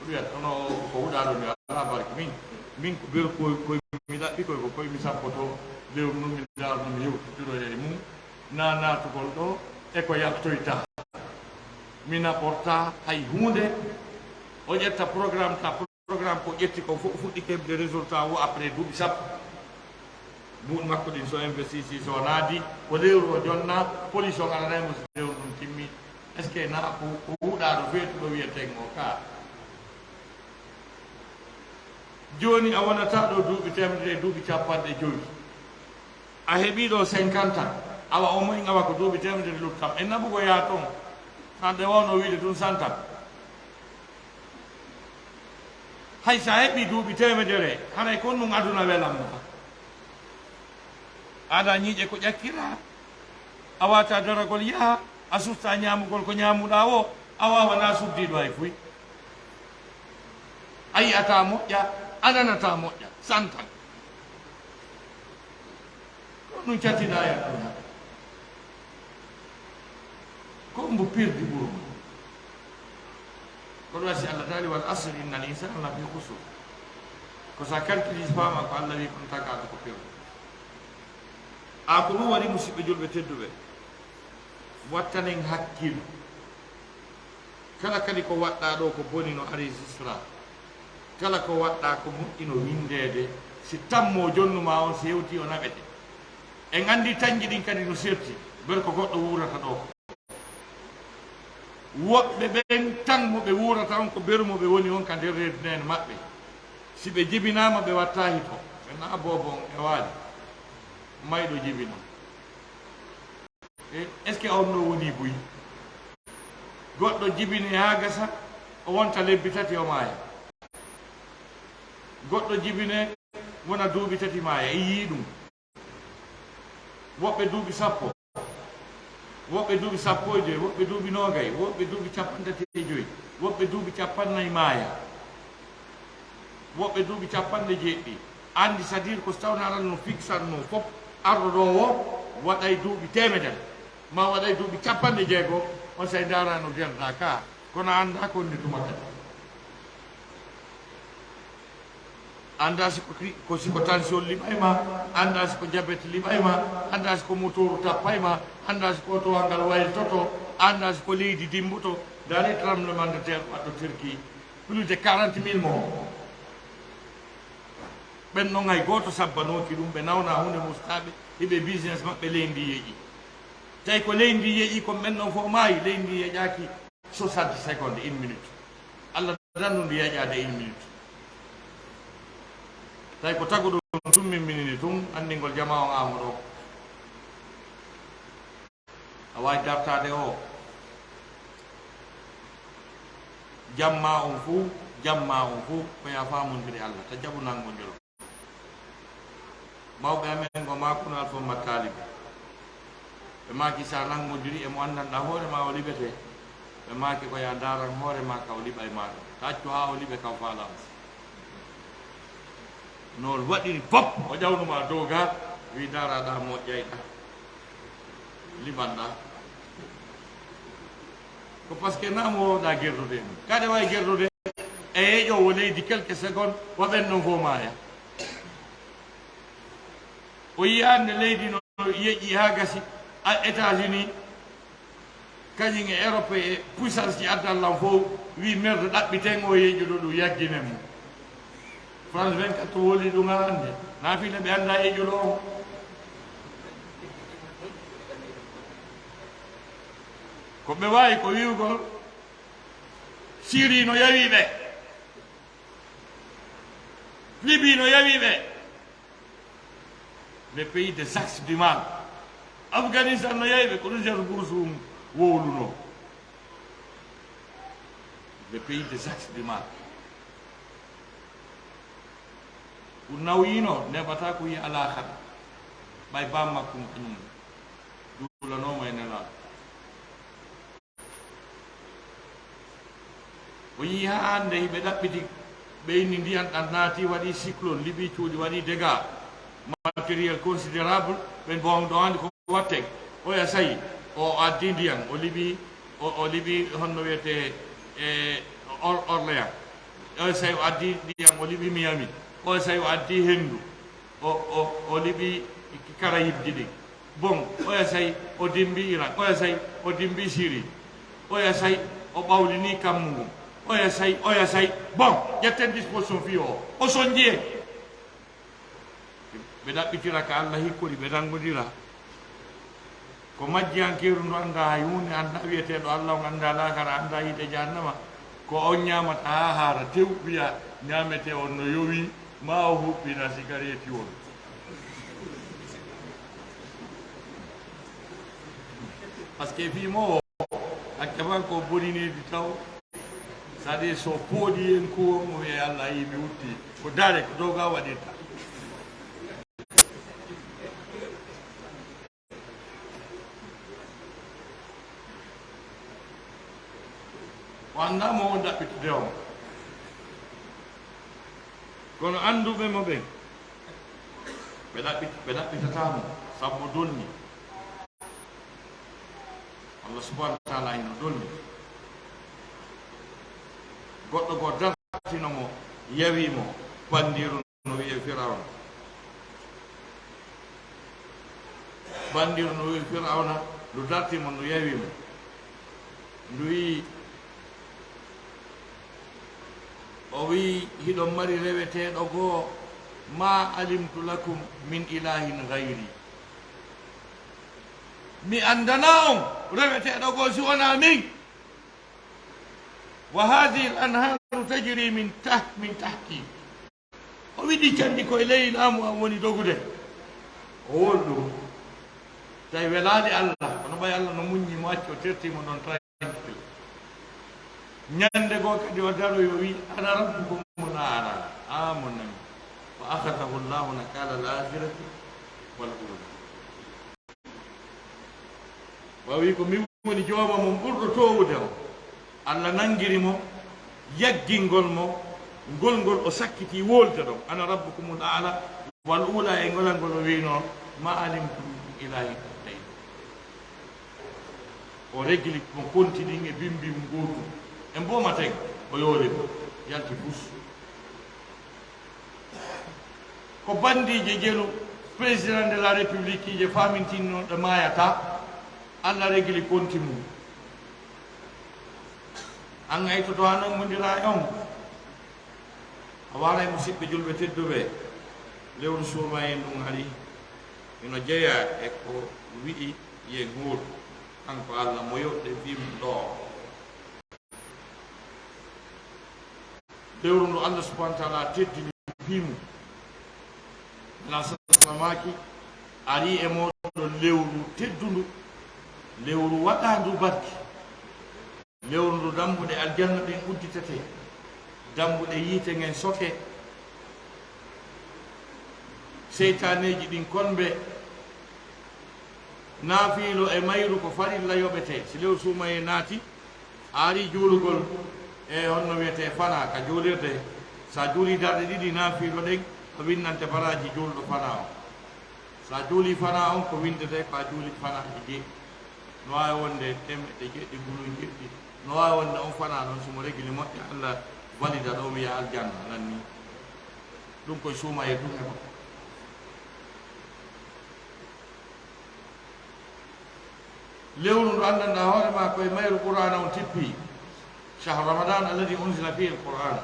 O wiyata, kono ko huɗaaɗo mi alaa barke. Min, min ko ber koy, koy mi ɗaɓɓi koy, ko koy mi sappoto lewru non, mi ndaarno, mi hewtidiro e mum. Na naatugol ɗo e ko yaltoyta. Mi naɓorta hay huunde. O ƴetta programme ta, programme ko ƴetti ko fof fuɗɗi heɓde résultat o après duuɓi sappo. Buuɗi makko ɗin so investisi, so naadi, ko lewru o jonna, police on aranay mo so lewru ɗum timmi. Est-ce que na ko, ko huɗaaɗo feetuɗo wiyeten o ka? Jooni a wonata ɗo duuɓi teemedere e duuɓi capanɗe jowi. A heɓii ɗo cinquante ans, awa au moins awa ko duuɓi teemedere luttam. E naɓugo yaa toon, hande wawno wiide tun cent ans. Hay so a heɓii duuɓi teemedere, haray ko ɗum aduna welan ma. Aɗa ñiiƴe ko ƴakkiraa, a waata daragol yaha, a susta ñaamugol ko ñaamuɗaa o, a waawanaa suddiiɗo hay fuy. A yi'ataa moƴƴa, a nanataa moƴƴa, cent ans. Ko ɗum catiɗaa e aduna. Ko mbo perdi ɓurma. Ko ɗum wasi Allah daali, "Wal asri innal insana lafi khusr." Ko sa calculise faama ko Allah wi kon tagaɗo ko perdi. A ko ɗum waɗi musidɓe julɓe tedduɓe. Wattanen hakkil. Kala kadi ko waɗɗaa ɗo ko boni no enregistra. Kala ko waɗɗaa ko moƴƴi no windeede. Si tammo jonnu ma on si hewti o naɓete. En anndi tañji ɗin kadi no serti. Bel ko goɗɗo wuurata ɗo. Woɓɓe ɓen tan mo ɓe wuurata on ko beru mo ɓe woni on ka nder reedu ndeene maɓɓe. Si ɓe jibinaama ɓe watta hito. Ɓe naa boobo on e waali. Mayɗo jibina. E, est-ce que on no woni buy? Goɗɗo jibine haa gasa, o wonta lebbi tati o maaya. Goɗɗo jibine wona duuɓi tati maaya, e yii ɗum. Woɓɓe duuɓi sappo, woɓɓe duuɓi sappo e joy, woɓɓe duuɓi noogay, woɓɓe duuɓi capanɗe tati e joy, woɓɓe duuɓi capannay maaya. Woɓɓe duuɓi capanɗe jeeɗiɗi. Anndi, c'est-à-dire ko so tawno aɗa no fiksatno fof, arɗo ɗo o waɗay duuɓi teemedere, ma waɗay duuɓi capanɗe jeego, on say ndaara no gerda ka, kono annda ko woni tuma kadi. Annda si ko cri-, ko si ko tension liɓay ma, annda si ko diabète liɓay ma, annda si ko motoru tappay ma, annda si ko otowal ngal waylitoto, annda si ko leydi dimboto. Ndaari tremblement de terre waɗɗo Turquie. Plus de quarante mille morts. Ɓen non hay gooto sabbanooki ɗum, ɓe nawna huunde mustaaɓe, hiɓe business maɓɓe leydi ndi yeƴi. Tawi ko leydi ndi yeƴi, kon ɓen non fof maayi, leydi ndi yeƴaaki soixante secondes, une minute. Allah dandu ndi yeƴaade une minute. Tawi ko tagu ɗum tummin minini tun, anndingol jamaa on aamu ɗo. A waawi dartaade o. Jamma on fuu, jamma on fuu, ko yaa faamondiri Allah, ta jaɓu nanngo njoro. Mawɓe amen ngo maa kono Alfa Umar Taalibe. Ɓe maaki, sa nanngo njori e mo anndanɗaa hoore maa o liɓete. Ɓe maaki, ko yaa ndaaran hoore maa ka o liɓay maa ɗo. Ta accu haa o liɓe ka o faalaa. No waɗiri pop, o ƴawnuma dow ga, wi ndaaraɗa moƴƴayɗa. Liɓanɗa. Ko parce que na mo wowɗa gerdude en. Kade wawi gerdude e yeƴowo leydi quelques secondes, wa ɓen ɗon fof maaya. O yiya nde leydi no yeƴƴi ha gasi, a États-Unis, kañum e Europe e puissance ji addallan fof, wi merde ɗaɓɓiten o yeƴuɗo ɗum yagginen mo. France vingt-quatre woli ɗum arande, na file ɓe annda yeƴuɗo on. Ko ɓe wawi ko wiwgol, Syrie no yawi ɓe, Libye no yawi ɓe. Les pays des axes du mal. Afghanistan no yawi ɓe, ko ɗum George Bush um wowluno. Les pays des axes du mal. Ko nawyino neɓata ko yi alaxara. Ɓay bammakko kañum duulanoma e nelaɗo. O yii haa hannde hiɓe ɗaɓɓiti, ɓe inni ndiyan ɗan naati, waɗi cyclone, liɓi cuuɗi, waɗi dégâts matériel considérable. Ɓen boom ɗo anndi ko watte. Oya sayi o addi ndiyan, o liɓi, o, o liɓi honno wiyete e Or-, Orléans. Oya sayi o addi ndiyan, o liɓi Miami. Oya sayi o addi henndu, o, o, o liɓi Caraïbes ji ɗin. Bon, oya say o dimbi Irak, oya say o dimbi Syrie, oya say o ɓawlini kammu ngun, oya say, oya say. Bon, ƴetten disposition fii o, o sonji en. Ɓe ɗaɓɓitira ka Allah hikkori, ɓe nanngodira. Ko majjiyankeeru ndu annda hay huunde, annda wiyeteeɗo Allah on, annda laakara, annda yiite jahannama. Ko on ñaamata haa haara tew, wiya ñaametee on no yowi, Ma o huɓɓina sigareetiwol. Parce que fii mo o, hakke man ko bonineeji taw. C'est-à-dire, so pooɗi en ko mo wi'e Allah yi mi utti. Ko dare, ko doga waɗirta. O anndaa mo o ɗaɓɓitude on. Kono annduɓe mo ɓen, ɓe ɗaɓɓit-, ɓe ɗaɓɓitataa mo, sabu o donni. Allah subhanahu wa ta'ala hino donni. Goɗɗo goo dartino mo, yawi mo, bandiiru no wi'e Firawna. Bandiiru no wi'e Firawna, ndu darti mo, ndu yawi mo. Ndu wi'i, o wi'i, "Hiɗon mari reweteeɗo goo, ma alimtu lakum min ilahin gayri." Mi anndanaa on reweteeɗo goo si wonaa min. "Wa hadhihi al-anharu tajri min tah-, min tahti." O wiɗi canɗi koye ley laamu am woni dogude. O wol ɗum. Tawi welaali Allah, kono ɓay Allah no muññi mo, acci o tertii mo ɗon tranquille. Ñande goo kadi o daroyi o wi, "Ana rabbukumul a'la." Ah, mon ami. Fa akhadhahu Allahu nakala al-akhirati wal ula. O wi ko min woni jooma mon ɓurɗo toowude on. Allah nangiri mo yaggingol mo ngol, ngol o sakkiti wolde ɗon. "Ana rabbukumul a'la wal ula," e ngolal ngol o wi'no, "Ma alimtu min ilahin ghayri." O regli mo konti ɗin e bimbi mo gootu. En mboomaten o yoori mo, yalti bus. Ko bandiije jelu, président de la république je faamintinno ɗe maayata, Allah regli konti mum. An ay to to an on mundira e on. A waray musidɓe julɓe tedduɓe, lewru suumayee ndun ari, hino jeyaa e ko wi'i yen huur, kanko Allah mo yoɓɗe fii mum ɗoo. Lewru ndu Allah subhanahu wa ta'ala teddini fii mum. Nela sasamaaki ari e mooɗon lewru teddundu, lewru waɗaandu barke. Lewru ndu dambuɗe aljanna ɗin udditete, dambuɗe yiite ngen soke, seytaaneeji ɗin konbe, naafiilo e mayru ko farilla yoɓete. Si lewru suumayee naati, a ari juulugol e honno wiyetee fanaa ka juulirde, sa juuli darɗe ɗiɗi naafiilo ɗen, a winnante baraaji juulɗo fanaa on. Sa juuli fanaa on, ko winndetee ko a juuli fanaaji jeeɗiɗi. No waawi wonde teemeɗɗe jeeɗiɗi guluuje jeeɗiɗi. No waawi wonde on fanaa non, si mo regili moƴƴa, Allah valida ɗo, mi yaha aljanna, alanni. Ɗum koye suumayee tun heɓa. Lewru ndu anndanɗaa hoore maa koye mayru Qur'aana on tippi. Shahru Ramadan alladhi unzila fihi al-Qur'an.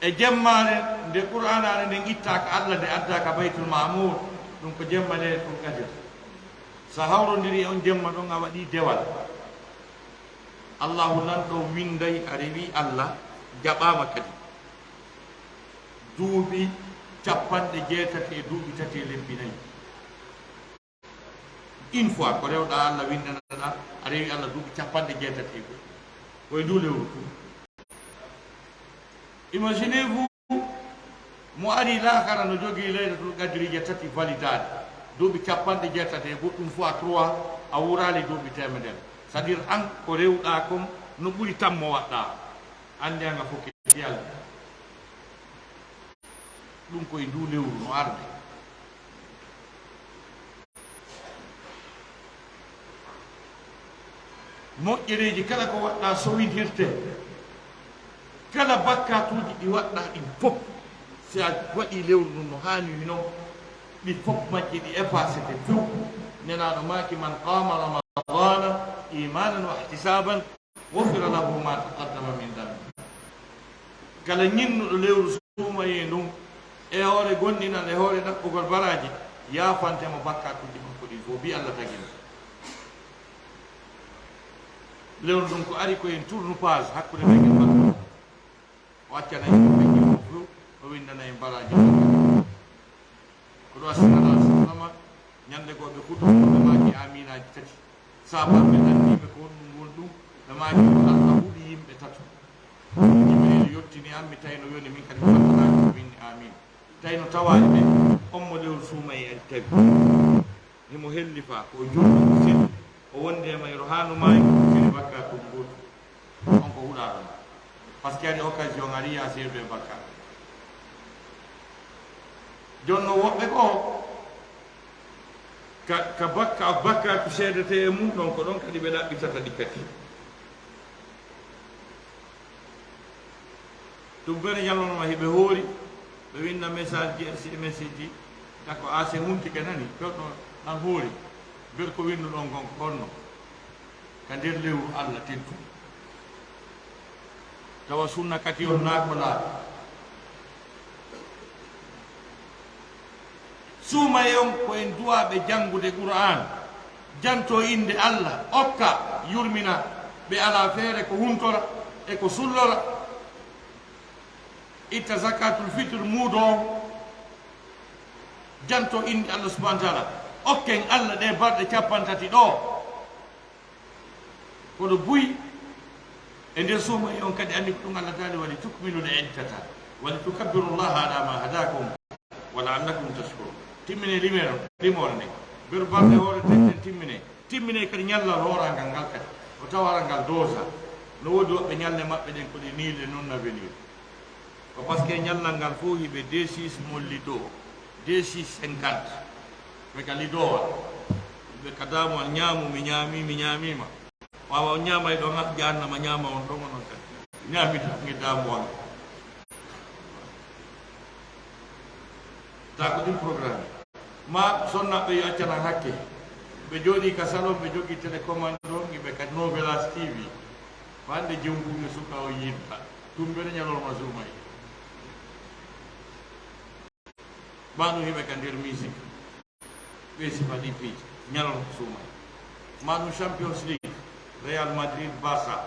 E jemmaare nde Qur'aanaare nden ittaaka Allah, nde addaaka Baytul Ma'muur, ɗum ko jemma Laylatul Qadr. So a hawrondirii e on jemma ɗon, a waɗii dewal. Allahu Lanɗo winnday, a rewii Allah, jaɓaama kadi. Duuɓi cappanɗe jeetati e duuɓi tati e lebbi nayi. Une fois ko rewɗaa Allah, winndanaɗaa, a rewi Allah duuɓi cappanɗe jeetati e go'o. Ko e ndu lewru tun. Imaginez-vous, mo ari laakara no jogii Laylatul Qadri je tati validaaɗi, duuɓi cappanɗe jeetati e goɗɗum fois trois, a wuraali duuɓi teemedere. C'est-à-dire, an ko rewɗaa kon no ɓuri tammo waɗɗaa. Anndi an a fokkiti Allah. Ɗum ko e ndu lewru no arde. Moƴƴereeji kala ko waɗɗaa sowindirte. Kala bakkatuuji ɗi waɗɗaa ɗin fof, si a waɗii lewru ndun no haaniri non, ɗi fof majji ɗi effacete few. Nelaaɗo maaki, "Man qaama Ramadaana iimaanan wa ihtisaaban, ghufira lahu ma taqaddama min dhanbi." Kala ñinnuɗo lewru suumayee ndun, e hoore gomɗinal, e hoore ɗaɓɓugol baraaji, yaafante mo bakkatuuji makko ɗin fof, bi Allah tagi mo. Lewru ndun ko ari ko en tourne page hakkunde men e makko. O accana en ɓe fof, o wi baraaji. Ko ɗo a sirata sallama, ñande goo ɓe kuto, ɓe maaki amiinaaji tati. Saabaaɓe nanndi ɓe ko honɗum woni ɗum, ɓe maaki ko Allah huɗi yimɓe tato. Jibril yottini an, mi tawi no yoni min kadi mi fattanaaki ko min amiin. Tawi no tawaani ɓe, on mo lewru suumayee ari tawi. Himo hellifa, ko o julɗo, ko sirri. O wondi e mayru haa no maayi, siri bakka ɗum gootu. On ko huɗaaɗo ma. Parce que ari occasion, ari ya seedo e bakka. Jonno woɓɓe ko ka, ka bakka, bakka ko seedete e mum ɗon, ko ɗon kadi ɓe ɗaɓɓitata ɗi kadi. Ɗum bene ñalawma hiɓe hoori, ɓe winna message ji, S M S ji, tako ase hunti ke nani, pewɗo an hoori, ber ko winnuɗon kon ko honno? Ka nder lewru Allah teddu. Tawa sunna kati on naa ko laaɓi. Suumayee on ko en duwaaɓe janngude Qur'aan, janto innde Allah, okka, yurmina ɓe alaa feere ko huntora e ko sullora. Itta zakatul fitr muudo on, janto innde Allah subhanahu wa ta'ala. Okken Allah ɗe balɗe cappanɗe tati ɗo. Kono buy e nder suumayee on kadi anndi ko ɗum Allah daali, wali tukmilu l iddata, wali tukabbiru llaha ala ma hadakum, wa la'allakum tashkurun. Timmine limere, limore nde. Ber balɗe hoore tenten timmine. Timmine kadi ñallal hoorangal ngal kadi. O tawara ngal doosa. No woodi woɓɓe ñalɗe maɓɓe ɗen ko ɗe niile non na venir. Ko parce que ñallal ngal fof hiɓe deux six molli to, deux six cinquante. Ɓe ka lidowal. Ɓe ka damuwal ñaamu, mi ñaami, mi ñaamima. Wawa on ñaamay ɗon, ha jahannama ñaama on ɗon, onon kadi. Ñaami tan e damuwal. Ta ko ɗin programme. Ma sonnaɓe yo accanan hakke. Ɓe jooɗi ka salon, ɓe jogii télécommande on, ɓe ka Novelas T V. Ko hannde jewtuɓe suka o yiɗta. Tumbere ñalorma suumay. Ma ɗum hiɓe ka nder musique. Ɓe sifa ɗi piiji. Ñalorma suumay. Ma ɗum Champions League. Real Madrid, Barça.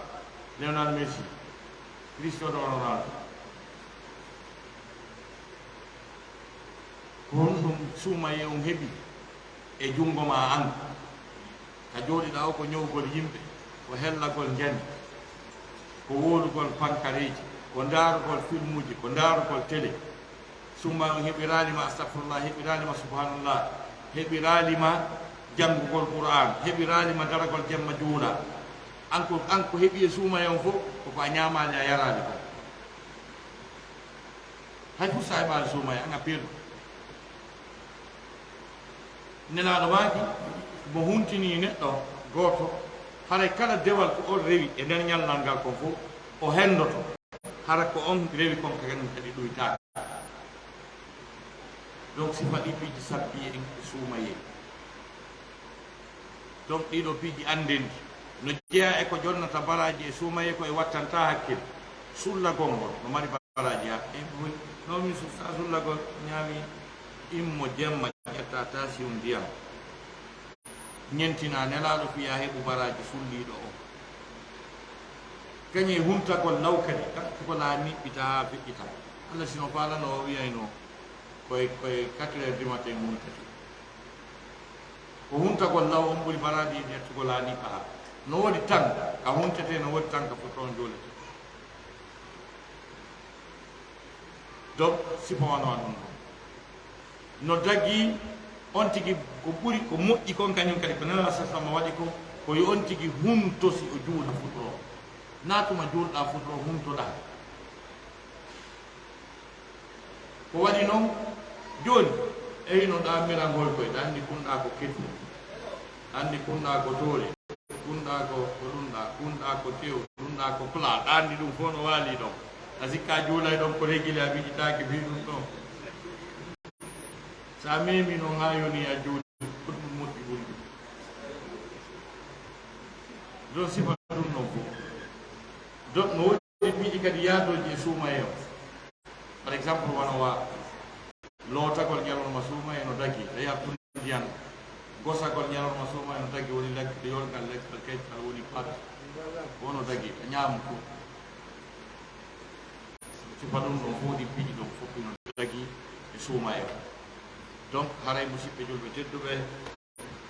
Lionel Messi. Cristiano Ronaldo. Ko honɗum suumayee on heɓi e junngo ma an? Ka jooɗiɗaa o ko ñowgol yimɓe, ko hellagol njani, ko wowlugol pankareeji, ko ndaarugol filmuuji, ko ndaarugol tele. Suumayee on heɓiraali ma astagfirullah, heɓiraali ma subhanallah, heɓiraali ma janngugol Qur'aan, heɓiraali ma daragol jemma juula. An ko, an ko heɓi e suumayee on fof, ko ko a ñaamaali, a yaraali kon. Hay fursa heɓaali suumayee, an a peelu. Nelaaɗo maaki, mo huntinii neɗɗo gooto, haray kala dewal ko on rewi e nder ñallal ngal kon fof, o henndoto. Hara ko on rewi kon kañum kadi ɗuytaaka. Donc, sifa ɗi piiji sabbi en ko suumayee. Donc, ɗiɗo piiji annden ɗi. No jeyaa e ko jonnata baraaji e suumayee ko e wattanta hakkil. Sullagol ngol no mari baraaji ha. E boy, no mi su-, sa sullagol ñaami immo jemma ƴetta tension ndiyam. Ñentina nelaaɗo fiya heɓu baraaji sulliiɗo o. Kañe huntagol law kadi, ɗaɓɓugol haa niɓɓita haa feƴƴita. Allah sino faalano o wiyayno koye, koye quatre heures du matin huntete. Ko huntagol law on ɓuri baraaji e ƴettugol haa niɓɓa haa. No woodi tan ka huntete, no woodi tan ka foto on juulete. Donc, sifa wano ɗum ɗo. No dagi on tigi ko ɓuri, ko moƴƴi kon kañum kadi ko Nelaaɗo sallama waɗi ko, ko yo on tigi hunto si o juula futuro. Na tuma juulɗa futuro huntoɗa. Ko waɗi noon, jooni, e hino ɗa mirangol koy, ɗa anndi kunɗa ko ketu, ɗa anndi kunɗa ko toole, kunɗa ko, ko ɗum ɗa, kunɗa ko tew, ɗum ɗa ko plat, ɗa anndi ɗum fof no waali ɗon. A sikka juulay ɗon ko régulé, a miijitaake fii ɗum ɗon. So a meemi noon haa yoni a juuli, ko ɗum moƴƴi ɓuri ɗum. Ɗon sifa ɗum noon fof. Donc no woodi piiji kadi yaadooji e suumayee on. Par exemple, wano wa lootagol ñalorma suumayee no dagi, e yaltundiyan, gosagol ñalorma suumayee no dagi, woni lekkude yolgal, lekkude keccal, woni pat, wono dagi, a ñaamu fof. Sifa ɗum ɗon fof, ɗi piiji ɗon fof ino dagi, suuma en. Donc, haray, musidɓe julɓe tedduɓe,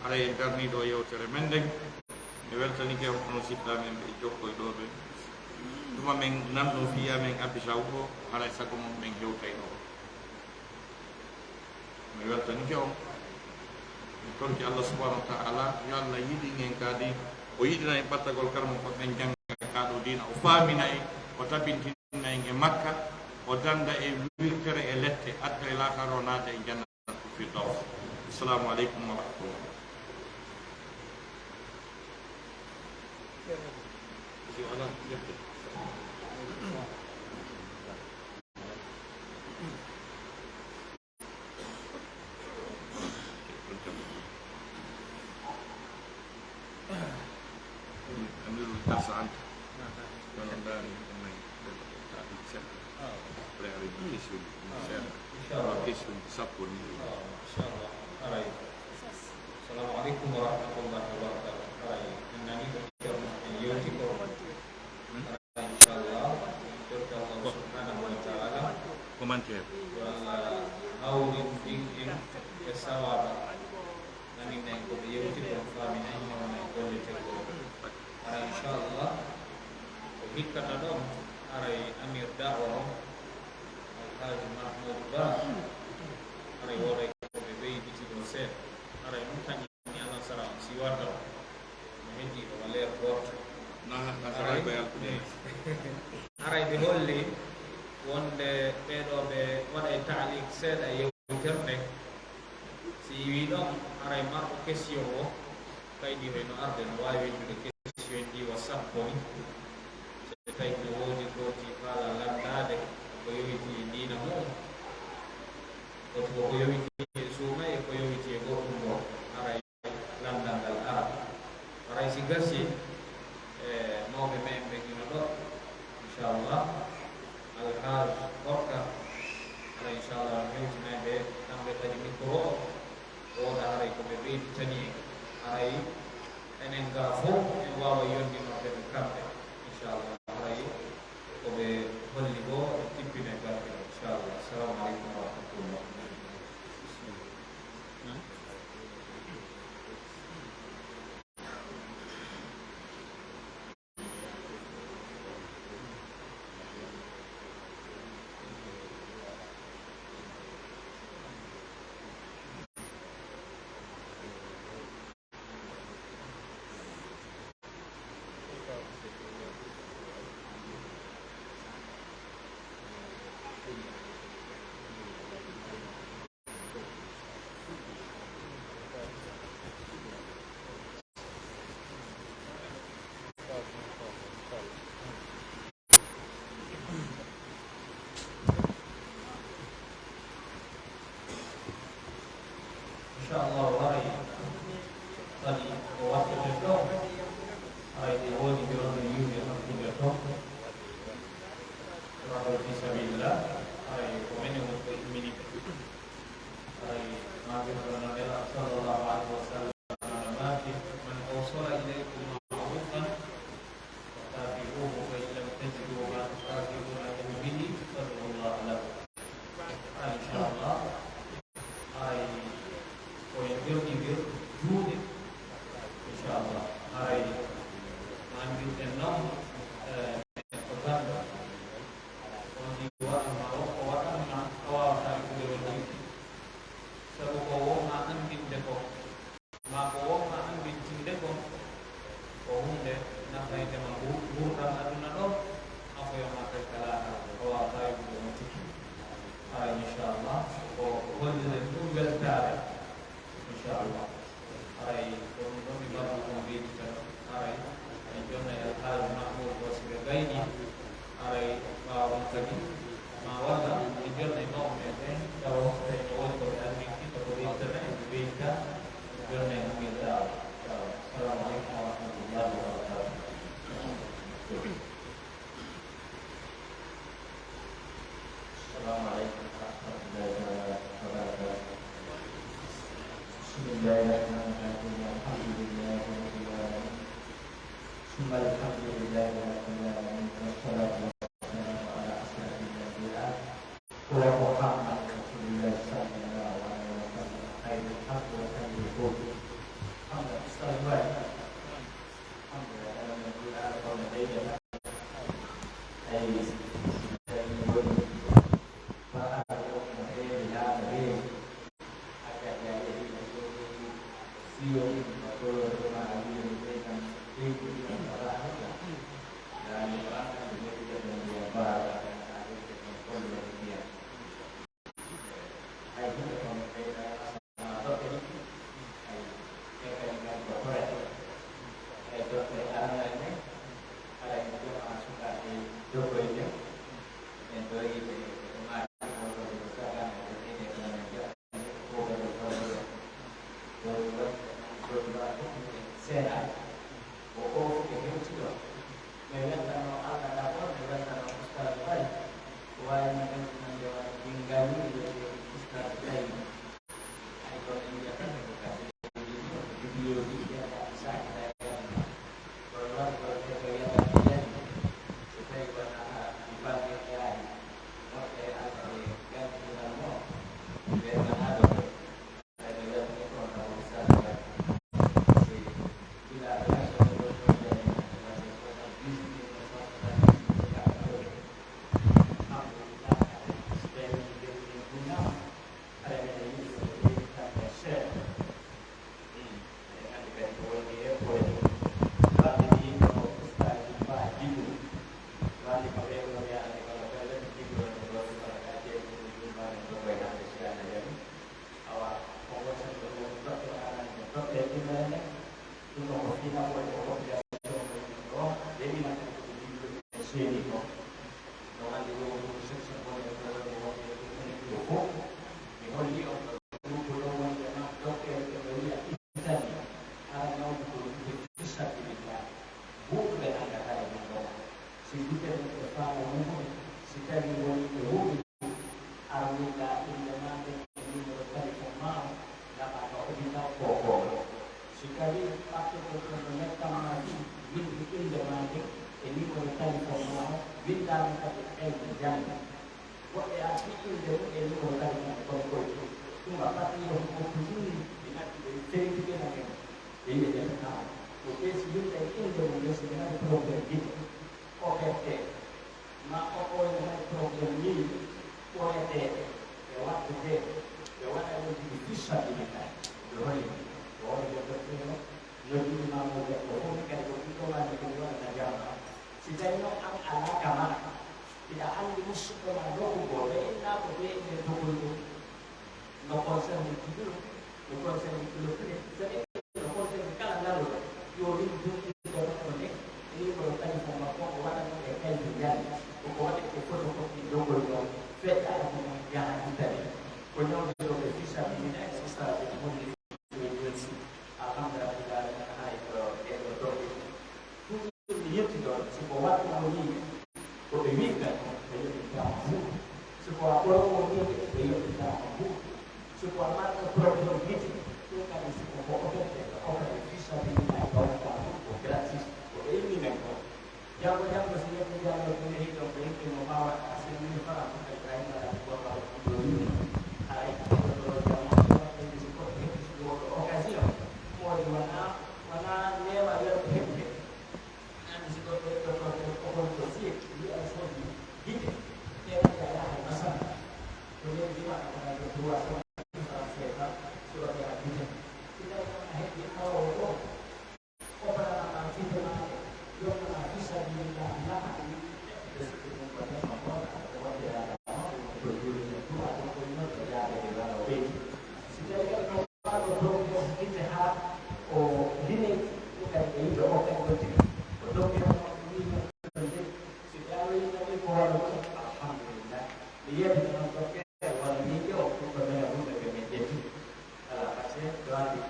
haray en darnii ɗo yewtere men nden. Mi weltanike on, onon siɗɗa men ɓe jokkoy ɗo ɓe. Tuma men nanno fiya men abbi sawu ko, haray sago mon men hewtay ɗo. Mi weltanike on. Mi torki Allah subhanahu wa ta'ala, yo Allah yiɗin en kadi, o yiɗina en ɓattagol karmo ko ɓen jannga ka ɗo diina, o faamina en, o tabintina en e Makka, o danda e wirtere e lette, adda e laakara o naata e jannatu Firdaws. Assalamu aleykum wa rahmatullah. Amirul darsa anta. Kono ndaari ɗum men ɓe taati seɗɗa. Après ari question seeɗa. Inchallah. Question sappo ni. Inchallah. Haray. Assalamu aleykum wa rahmatullahi wa barakatuh. Haray en nani ko Ceerno en yewti ko. Inchallah, en torti Allah subhanahu wa ta'ala. Commentaire. Yo Allah hawrindin en e sawaba. Naninen ko ɓe yewti ko, faaminen, newna e golle teddooɗe. Hara inchallah, ko hikkata ɗon, haray amir da'wa on, Alhaji Mahmoud Ba, haray wooday ko ɓe ɓeyditi ɗo seeɗa. Haray ɗum kañum ni alasara on, si warda on. No heddi ko leer gooto. Na, na, haray, ko yaltude. Haray ɓe holli wonde ɓee ɗoo ɓe waɗay taaliq seeɗa e yewtere nde. Si wii ɗon, haray marɗo question o, kaydi hoy no arde, no waawi windude question ɗi wa sappo ni. So tawi no woodi gooti faala lanndaade ko yowiti e diina mum, ko ko yowiti e suuma e ko yowiti e goɗɗum ɗo, haray lanndal ngal ara. Haray si gasi, e mawɓe men ɓe hino ɗo, inchallah, Alhaj Orka, haray inchallah, mi hewtinay ɓe, kamɓe kadi micro o, wooda haray ko ɓe ɓeyditani en, haray enen ga fof en waawa yondinorde ɓe kamɓe, inchallah, haray ko ɓe holli ko, ɓe tippine garɗe, inchallah. Assalamu aleykum wa rahmatullah. Inchallah, haray kadi ko watteten ɗo, haray ne woodi jooni yimɓe hakkunde to. Rahol fi sabilillah, haray ko menen woni ko immini ɓe. Haray maaki ko no Nela sallallahu alaihi wasallam maaki, "Man awsala ilaykum ma'rufan fakafi'uhu, fa in lam tajidu ma tukafi'unahu bihi, fad'u Allah lahu." Haray inchallah, haray ko en ƴewɗindir juuɗe, inchallah. Haray no anndirɗen noon, eh, ko ganndo. On tigi waɗan ma, o waɗan ma, a waawataa wi'ude won tigi. Sabu ko won ma anndinde ko, ma ko won ma anndintinde ko, ko huunde nafayde ma ngu-, nguurndam aduna ɗo, nafoya ma kadi ka laakara. A waawataa wi'ude won tigi. Haray, inchallah, ko holliren ɗum weltaare. Inchallah. Haray ko ɗum ɗo mi mbaɗno ɗum ɓeydi tan. Haray en jonnay Alhaji Mahmoud o, si ɓe gayni. Haray ɓaawo ɗum kadi ma walla en jonnay mawɓe men ɓen, tawa ɓen no woni ko ɓe anndinki, ko ɓe ɓeyditana en, ɓe ɓeydita, en jonnay Amir Daaw. Assalamu aleykum wa rahmatullahi wa barakatuh. السلام عليكم ورحمة الله تعالى وبركاته. بسم الله الرحمن الرحيم. الحمد لله رب العالمين. ثم الحمد لله رب العالمين. والصلاة والسلام على أشرف Senegal. Ko o fof ɓe hewtiɗo. Mi weltanoo Allah d'abord, mi weltanoo Oustaz Faye. Ko waawino hewtinande wano Bingali, mi weltii Oustaz Faye. Ay, ɗo en mbiyata ko kadi vidéo ɗi mbiyata saakiraaɓe. Kono waɗi ko ɓe ko yiyata ko yani. So tawii wonaa ɗi bannge yaari, moƴƴere Allah e ganndinal mo, ɓe wonaa ɗo. Awa, ko wonande ɗum woni toɓɓe aranɓe, toɓɓe ɗiɗo enen. Ɗum ɗo ko fii nafoore ko population o, ɓe ina kadi ko ɓe jogii ɗum e seeni ko. No anndi ɗo ko section woni e ɗo woni wonde ko ene ɗo fof. Mi holli on ko groupe ɗo wonde ma docteur ɓe ɗo wiya Italie. Ara nawde ko ɗum ɓe fii sabilillah. Buuɗuɓe nanngata e ɗum ɗo. Si gite mum e faamu mum, si tawi woni ɓe wuuri, Arwinda innde maa nden e numéro téléphone maa o, naɓaa ka hôpital Kokooro. Si tawii ɓatto ko kono mettam maa ɗi, winndi innde maa nden e numéro téléphone maa o, winndaama kadi e kaydi jannde. Woɓɓe arti innde mum e numéro téléphone kono koye ɗum. Ɗum a fati yo ko ko ɗum, ɓe natti ɓe vérifié na men. Ɓe wiya ɓe tawa. Ko ɓe si winnda e innde mum, ɓe si ɓe nani problème gite. O P T. Ma o ɓooyna hay problème nii, ɓooyateeɓe e waɗdude ɓe waɗa ɗum tigi fii sabilillah. Ɓe holi ko woni ko docteur o noddi imaamuuɓe ko fof kadi ko ɗum ɗo waɗi ɗum waɗana jamma. Si tawi noon an alaa ka ma, hiɗa anndi musidɗo ma nokku goo, ɓe innaa ko ɓe ene togol ɗum. No concerne Djibril, no concerne Djibril Touré, c'est-à-dire no concerne kala ngaluɗo, yo win duɗɗiɗo makko nde, e numéro téléphone makko, o waɗa ɗum e kaydi jannde, ko ko waɗete photocopie doggol ɗo, feƴƴa ɗum yaha Italie. Ko ñawde ɗo ɓe fii sabilillah e ustaaji e holli ɓe joni. Alhamdulillah, hay ko ɗeɗo doggol. Ɗum mi yetti ɗon, si ko waɗɗo woni ko ɓe wi'ata ko ɓe yoɓintaama mbuuɗu. Si ko a ɓoro woni ɓe yoɓintaama mbuuɗu. Si ko a marɗo problème gite, ɗum kadi si ko ko operte, ko opere fii sabilillahi ɗon ka ɗum ko gratuit. Ko ɓe inni men ko. Janngo janngo si neɗɗo janngo ɗum yehi ɗon ɓe inni mo ma waɗa cinq mille francs ko kadi kay mbaɗa ko gorko o ɗo yimmi. Haray ko ɗo janngo si waɗɗo si ko heɓi si woɗɗo occasion. Moodi wonaa wonaa neema welko heɓude. Anndi si goɗɗo heɓi ko ko ko siye, wi'a soodi gite, teeɗa wi'a yaha e masal. Ko nden ndiwa ko hay ko trois cent francs C F A, si o yaha gite. Si tawi noon a heɓi awa o ɗo, o parana ma gite ma ɗe, yonna ma fi sabilillah, laha, ɓe sikki ɗum ko nefa mboɗa, ko waɗde yaade ma, ko juulde, du'a, ko ko yinno, ko yaade e wano ɓeydi. Si tawi kadi ko Ɓaaɗo dow ɗo gite haa o linayti ɗum kadi e yimɓe o kadi ɗon tigi. Ko dokke on wiino ɗum de, si ɓe aroyino ni ko wano ɗum, alhamdulillah. Mi yeeɓi noon dokke wano ni ƴeew ɗum ko mene ɗum ɓe ɓe men ƴetti. Ala parce que ɗo anndi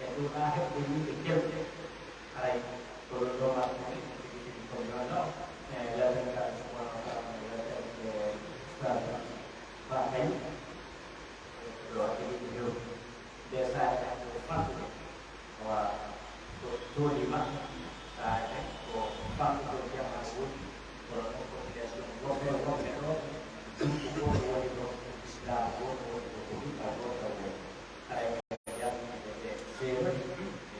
e ɗum ɗa heɓde yimɓe kewɓe. Haray ko ɗum ɗo ma ɗum tigi tigi ko mi wano. E lewten ka subhanahu wa taala no lewten e ustaz ma kay. Ɗo waɗde yimɓe hewɓe. Nde saare tan ko fanɗude. Wa ko tooli ma, saare tan ko fanɗude jamaare woni. Kono noon population woɓɓe woɓɓe ɗo, ɗum ko gooto woni ɗo, Islam gooto woni ɗo, ko ɗum ka gooto woni. Haray ko yaltinde ɓe seeɗa,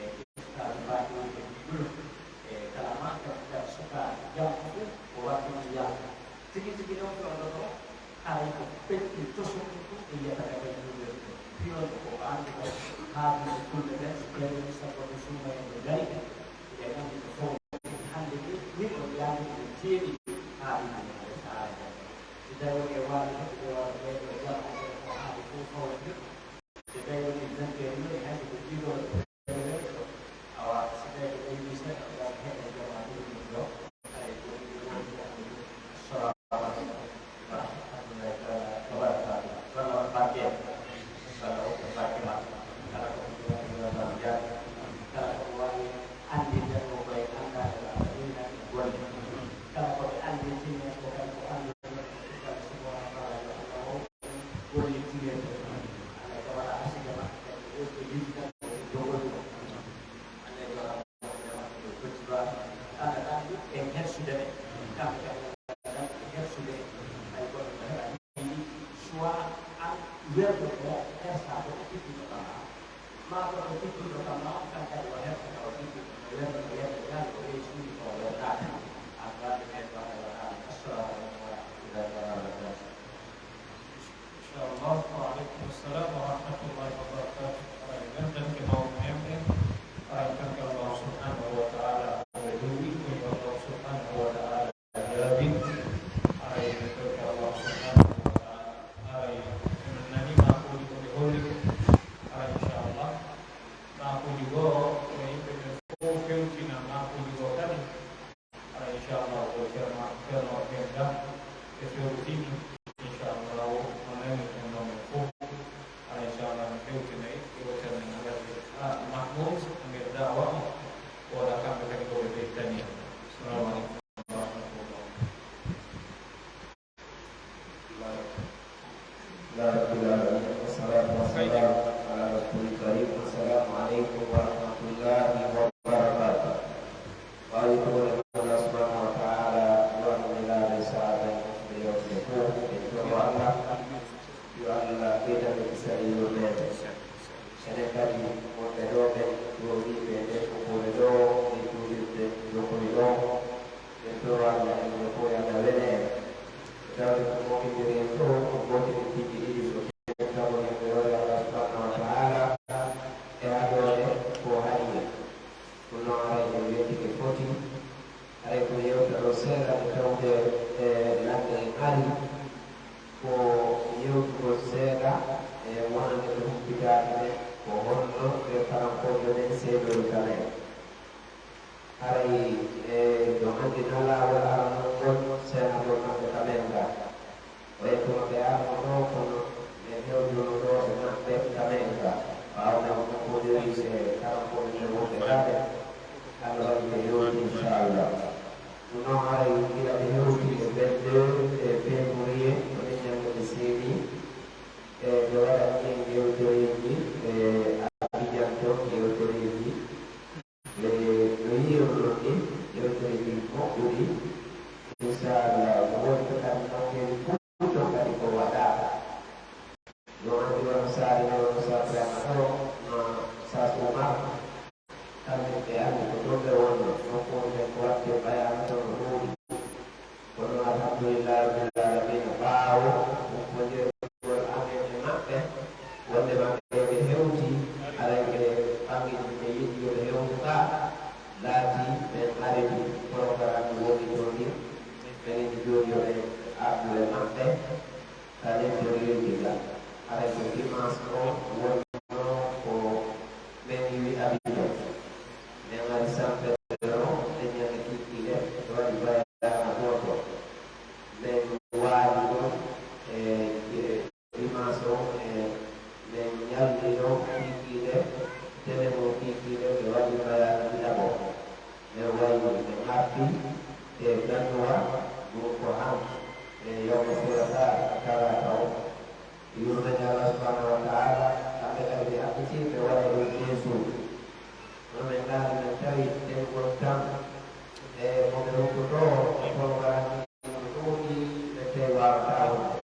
e Islam mbaɗi wonde ɗum. E kala ma, kadi suka jam fof ko waɗde ɗum yalta. Tigi tigi noon fewndo ɗo, haray ko peƴƴi tosoɗi ɗum e yiyata kadi juulirde. Piyon ko ko anndi ko haaɗi e fulɓe ɓen, so ɓeeɗo ɗi sappo ɓe suuma e ɓe ngari, eɗen anndi ko fow hannde ni, ni o yaani ɓe jeeɗi haaɗi ɗum e saara jam. Si tawi e waawi heɓude wano ɓeeɗo jam e ko haaɗi fow fawde, si tawi woni vingt heures ni, hay ko ɗiɗo Awa, si tawi ko ɓeydi seeɗa, ɗon heɗe jama ɗum ɗo, haray ko ɗum woni ko assalamu aleykum wa rahmatullahi taala wa barakatuh. Walla on barke, walla on barke ma. Kala ko ɗum woni walla on jaari. Kala ko waawi juulee to. Allah ka waɗa asida maɓɓe kadi, o ko yimɓe tan ko dogoɗi o. Allah yo waɗa ko ɓe maɓɓe ko jiwa. Kamɓe kadi en hersude ɓe. Kamɓe kadi en hersude ɓe. Hay goɗɗo no heɓa ni suwa an werdo ko hersa ko ɓe tigi no kama. Ma ko ɓe tigi no kama, kan kadi o hersa ka o tigi no werdo ko werdo ñal o rewi suudu ko o werdaaka. An warde ɓen ko Allah waɗa. Assalamu alaikum wa rahmatullahi wa barakatuh. Inchallah. Wa aleykum salam wa rahmatullahi wa barakatuh. Aray, weltanke mawɓe men ɓen. Aray, kanko Allah subhanahu wa ta'ala, o ɓe ɗum ɗum, Allah subhanahu wa ta'ala jaabi. Aray, kanko Allah subhanahu wa ta'ala. Aray, en nani ma ko woni ko ɓe holli ko. Aray, inchallah. Ma ko woni ko, ko yimɓe ɓe fof fewtina ma ko woni ko kadi. Aray, inchallah, ko Ceerno, Ceerno Penda e fewtini, inchallah, o nani en ɗon men fof. Aray, inchallah, no fewtinay, e o Ceerno men Alhaji, ah, Mahmoud, e nder daawa o, wona kamɓe kadi ko ɓe ɓeydani en. Assalamu aleykum wa rahmatullah. Alhamdulillah rabbil alamin, wassalatu wassalamu ala rasulil karim. Assalamu aleykum wa rahmatullahi wa barakatuh. Ɓaawo yettude Allah subhanahu wa ta'ala, yo Allah nelaɗo e sahaaba en e yewtude fof, en toro Allah, yo Allah ɓeydan ɓe kisal e yurmeende. Enen kadi wonɓe ɗo ɓen, ɗo wiɓe ɓe ko ɓure ɗo, e juulirde jokoy ɗo, ɓe toro Allah en ɓe fof yo Allah wele en. Tawde ko mofindiri en ɗo, ko gootiri piiji ɗiɗi, so ken tabo en ɓe wari Allah subhanahu wa ta'ala, e haɗoore ko haɗi en. Ɗum noon haray en wettike foti, haray ko yewta ɗo seeɗa nde tawde e ladde en ari, ko yewtugol seeɗa e wonande ɓe humpitaaki ɓe, ko honno ɓe Farankoɓe ɓen seedori kala en. Haray e no anndi na laawol aranol ngol seenagol maɓɓe ka men ga. O yettuno ɓe arno ɗo kono ɓe hewtuno ɗo e maɓɓe ka men ga. Ɓaawo men ko fodiri e karankoɓe ɓe wonɓe kaaɓe. Allah waɗi ɓe hewti inchallah. Ɗum noon haray gila ɓe hewti e vingt-deux e février, ko ɗen ñannde ɓe seedi. E ɓe waɗani en yewtereeji e Abidjan to yewtereeji. E no yiiruɗon ni, yewtere ndin moƴƴuɗi, inchallah, ko woni ko kadi nokkeeli fof ton kadi ko waɗaaka. No anndi wano saare ɗo, no Sa Brahima ɗo, no Sa Umar, kamɓe ɓe anndi ko ɗon ɓe wonno, nokkuure nden ko waɗde bayaanu to no ɗuuɗi. Kono alhamdulillahi rabbil alamina, ɓaawo humpondire ngol amen e maɓɓe, wonde maɓɓe ɓe hewti, aray ɓe ɓanngini ɓe yiɗi yo ɓe hewtu ka, laati ɓen areti programme woni ɗo ɗin, ɓen ene jooni yo ɓe ardu e maɓɓe, ka lepte leydi ga. Aray ko dimanche o wonno ko ɓen iwi Abidjan. Ɓen ari San Pedro, ɓe ñande kikiɗe, ɓe waɗi bayaana gooto. Ɓen waali ɗon e, e dimanche o, e ɓen ñalli ɗon kikiɗe, tele mo kikiɗe, ɓe waɗi bayaana ɗiɗaɓo. Ɓe wayni, ɓe ŋabbi e ganuwa, ɗum ko han e yawma surata, talaata o. Yurmeende Allah subhanahu wa ta'ala, kamɓe kadi ɓe haɓɓiti, ɓe waɗa ɗum jeesuuji. Kono min ndaari, min tawi tengol tan e mo ɓe ruttotoo e programme ɗuuɗi, ɓe tawi waawataa wonde.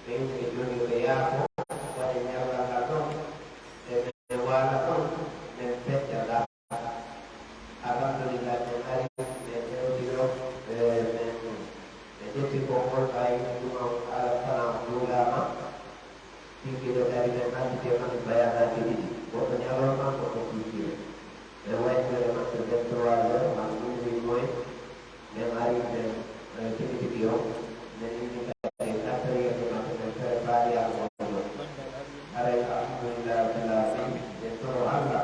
Ɓe inni ɓe jooni yo ɓe yaafo, waɗe ñallal ngal ɗon, e ɓe waala ɗon, min fecca ngal. Alhamdulillah, min ari, min hewti ɗo, e, min, min ƴetti konngol, ɓay ɗum o ala fana juulaama. Kiikiiɗe kadi min annditi e maɓɓe bayaanaaji ɗiɗi. Goɗɗo ñalorma, goɗɗo kiikiiɗe. Ɓe waynoyde maɓɓe vingt-trois heures, maa minuit moyen. Min ari, min, e, tigi tigi o, min inni kadi quatre heures de matin, min préparé alkol ɗo. Haray, alhamdulillah, rabbil alamin, min toro Allah.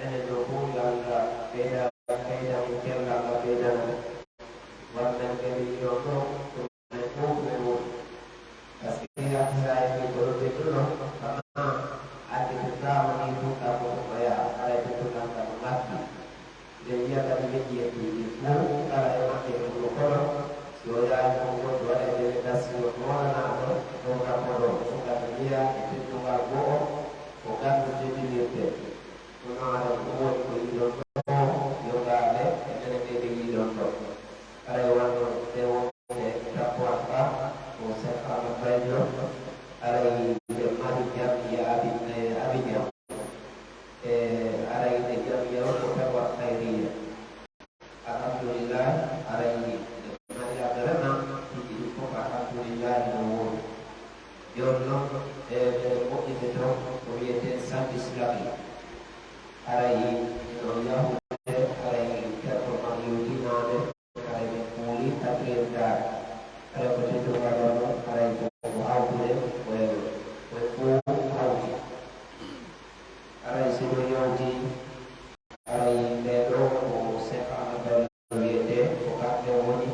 Enen ɗo fof yo Allah ɓeyda, ɓeyda min cellal, Allah ɓeydana min. Won men kadi ɗo ɗo, ko men fof men woni. Parce que artiraaki ko ɗo ɓe ɗo ɗo, kama adde ko kaama ni fof ka ko ko ya, haray ko ɗo kam kam ngakki. Nde wiya kadi yetti yetti ɗi fof, kala e maɓɓe e wuro kono, si o yaari ko woni waɗa e Yahya e teddungal goo, ko ganndo teddinirte. Ɗum noon haray ɗum woni ko yiɗon ɗoo, yogaade e menen ɓee ɓe yiɗon ɗoo. Haray wano ɓe wonɓe Tappo Abba, ko Cheikh Ahmad Baydio, haray ɓe mari jam'iya Abi-, e Abidjan. E haray ɓe jam'iya o ko Tappo Khayriya. Alhamdulillahi, haray ɓe mari adrena, piiji ɗin fof alhamdulillahi no woodi. Jooni noon, e ɓe moƴƴinde toon ko wiyetee Centre Islamique. Haray no yahude, haray Ceerno Maryuuti Naane, haray ɓe kuuli quatrième dame. Haray ko teddungal on, haray ko ko hawtude, ko e, ko e fof hawti. Haray si ɗum yawti, haray ɓee ɗoo ko Cheikh Ahmad Bari wiyetee, ko kamɓe woni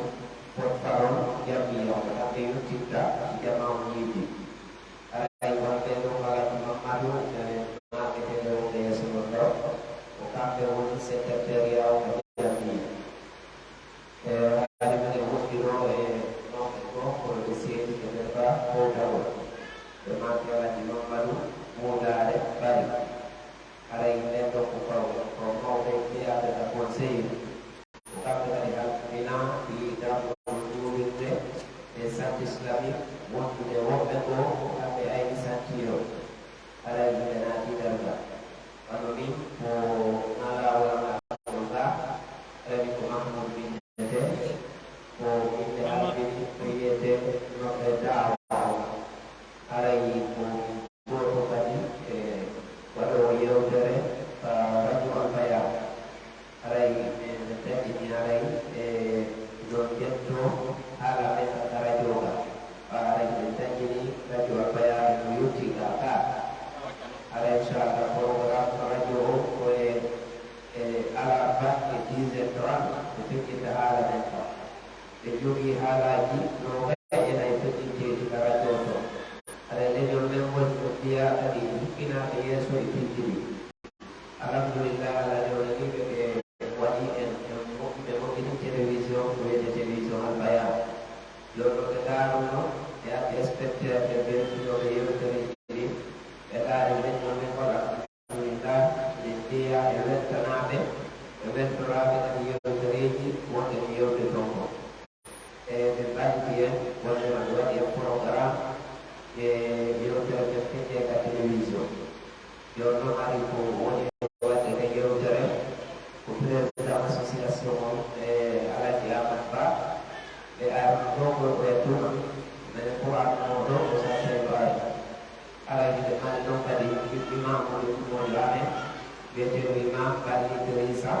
porte-parole jam'iya o, ko kamɓe yottinta jamaa o yiide. Haray wonɓe ɗo Alhaji Mammadu, e maɓɓe tele wonɓe yeeso mon ɗo, ko kamɓe woni secrétariat o ka jam'iya. E haray minen woɗɗiroo e mawɓe goo, kono ɓe seedi e nder ba fowtagol. Ɓe maaki Alhaji Mammadu Muudaare Bari. Haray ɓen ɗon ko kaw-, ko mawɓe jeyaaɓe ka conseil. Ko kamɓe kadi halfinaa fii darnugol juulirde e Centre Islamique, wondude woɓɓe goo ko kamɓe ayni Santiyo. Haray hiɓe naati darngal. Wano min ko ŋalaa walla ŋalaa gaa, haray min ko Mahmoud min wiyetee, ko min ɓe halfini ko wiyetee no e daawa. Haray ko min gooto kadi e waɗoowo yeewtere ka Radio Al Bayan. Haray en taƴƴini haray e ɗon ƴetto haala men ka radio ka. Haray en taƴƴini Radio Al Bayan no yotti ka ka. Haray inchallah programme radio o ko e, e alarba e dix heures trente ɓe feƴƴinta haala men ka. Ɓe jogii haalaaji noogay e nayi feƴƴinteeɗi ka radio to. Haray leñol men ngol no fiyaa kadi huɓɓinaaɓe yeeso e piiji ɗi. Alhamdulillah, Alla newnanii ɓe, ɓe waɗi en, en mo-, ɓe moƴƴini télévision ko wiyetee télévision Al Bayan. Jooni noon ɓe ndaaruno, ɓe addi inspecteur, ɓe vérifinoo ɓe yeewtereeji ɗi, ɓe ndaari leñol men ngol, alhamdulillah, ɓe jeyaa e weltanaaɓe, ɓe weltoraaɓe kadi yeewtereeji wonɗe ɗi yeewte toon ko. E ɓe mballiti en, wonndema ɓe waɗi en programme e yeewtere men feƴƴee ka télévision. Jooni noon ari ko woni e waɗde ka yeewtere, ko président association on e Alhaji Amat Ba, ɓe arno ɗo ko e tuma, mene fof arno ɗo ko sa tawi ɗo ari. Alhaji ɓe mari ɗon kadi imaamuujo ɗumoojo amen, wiyeteeɗo imam Bali Idrissa,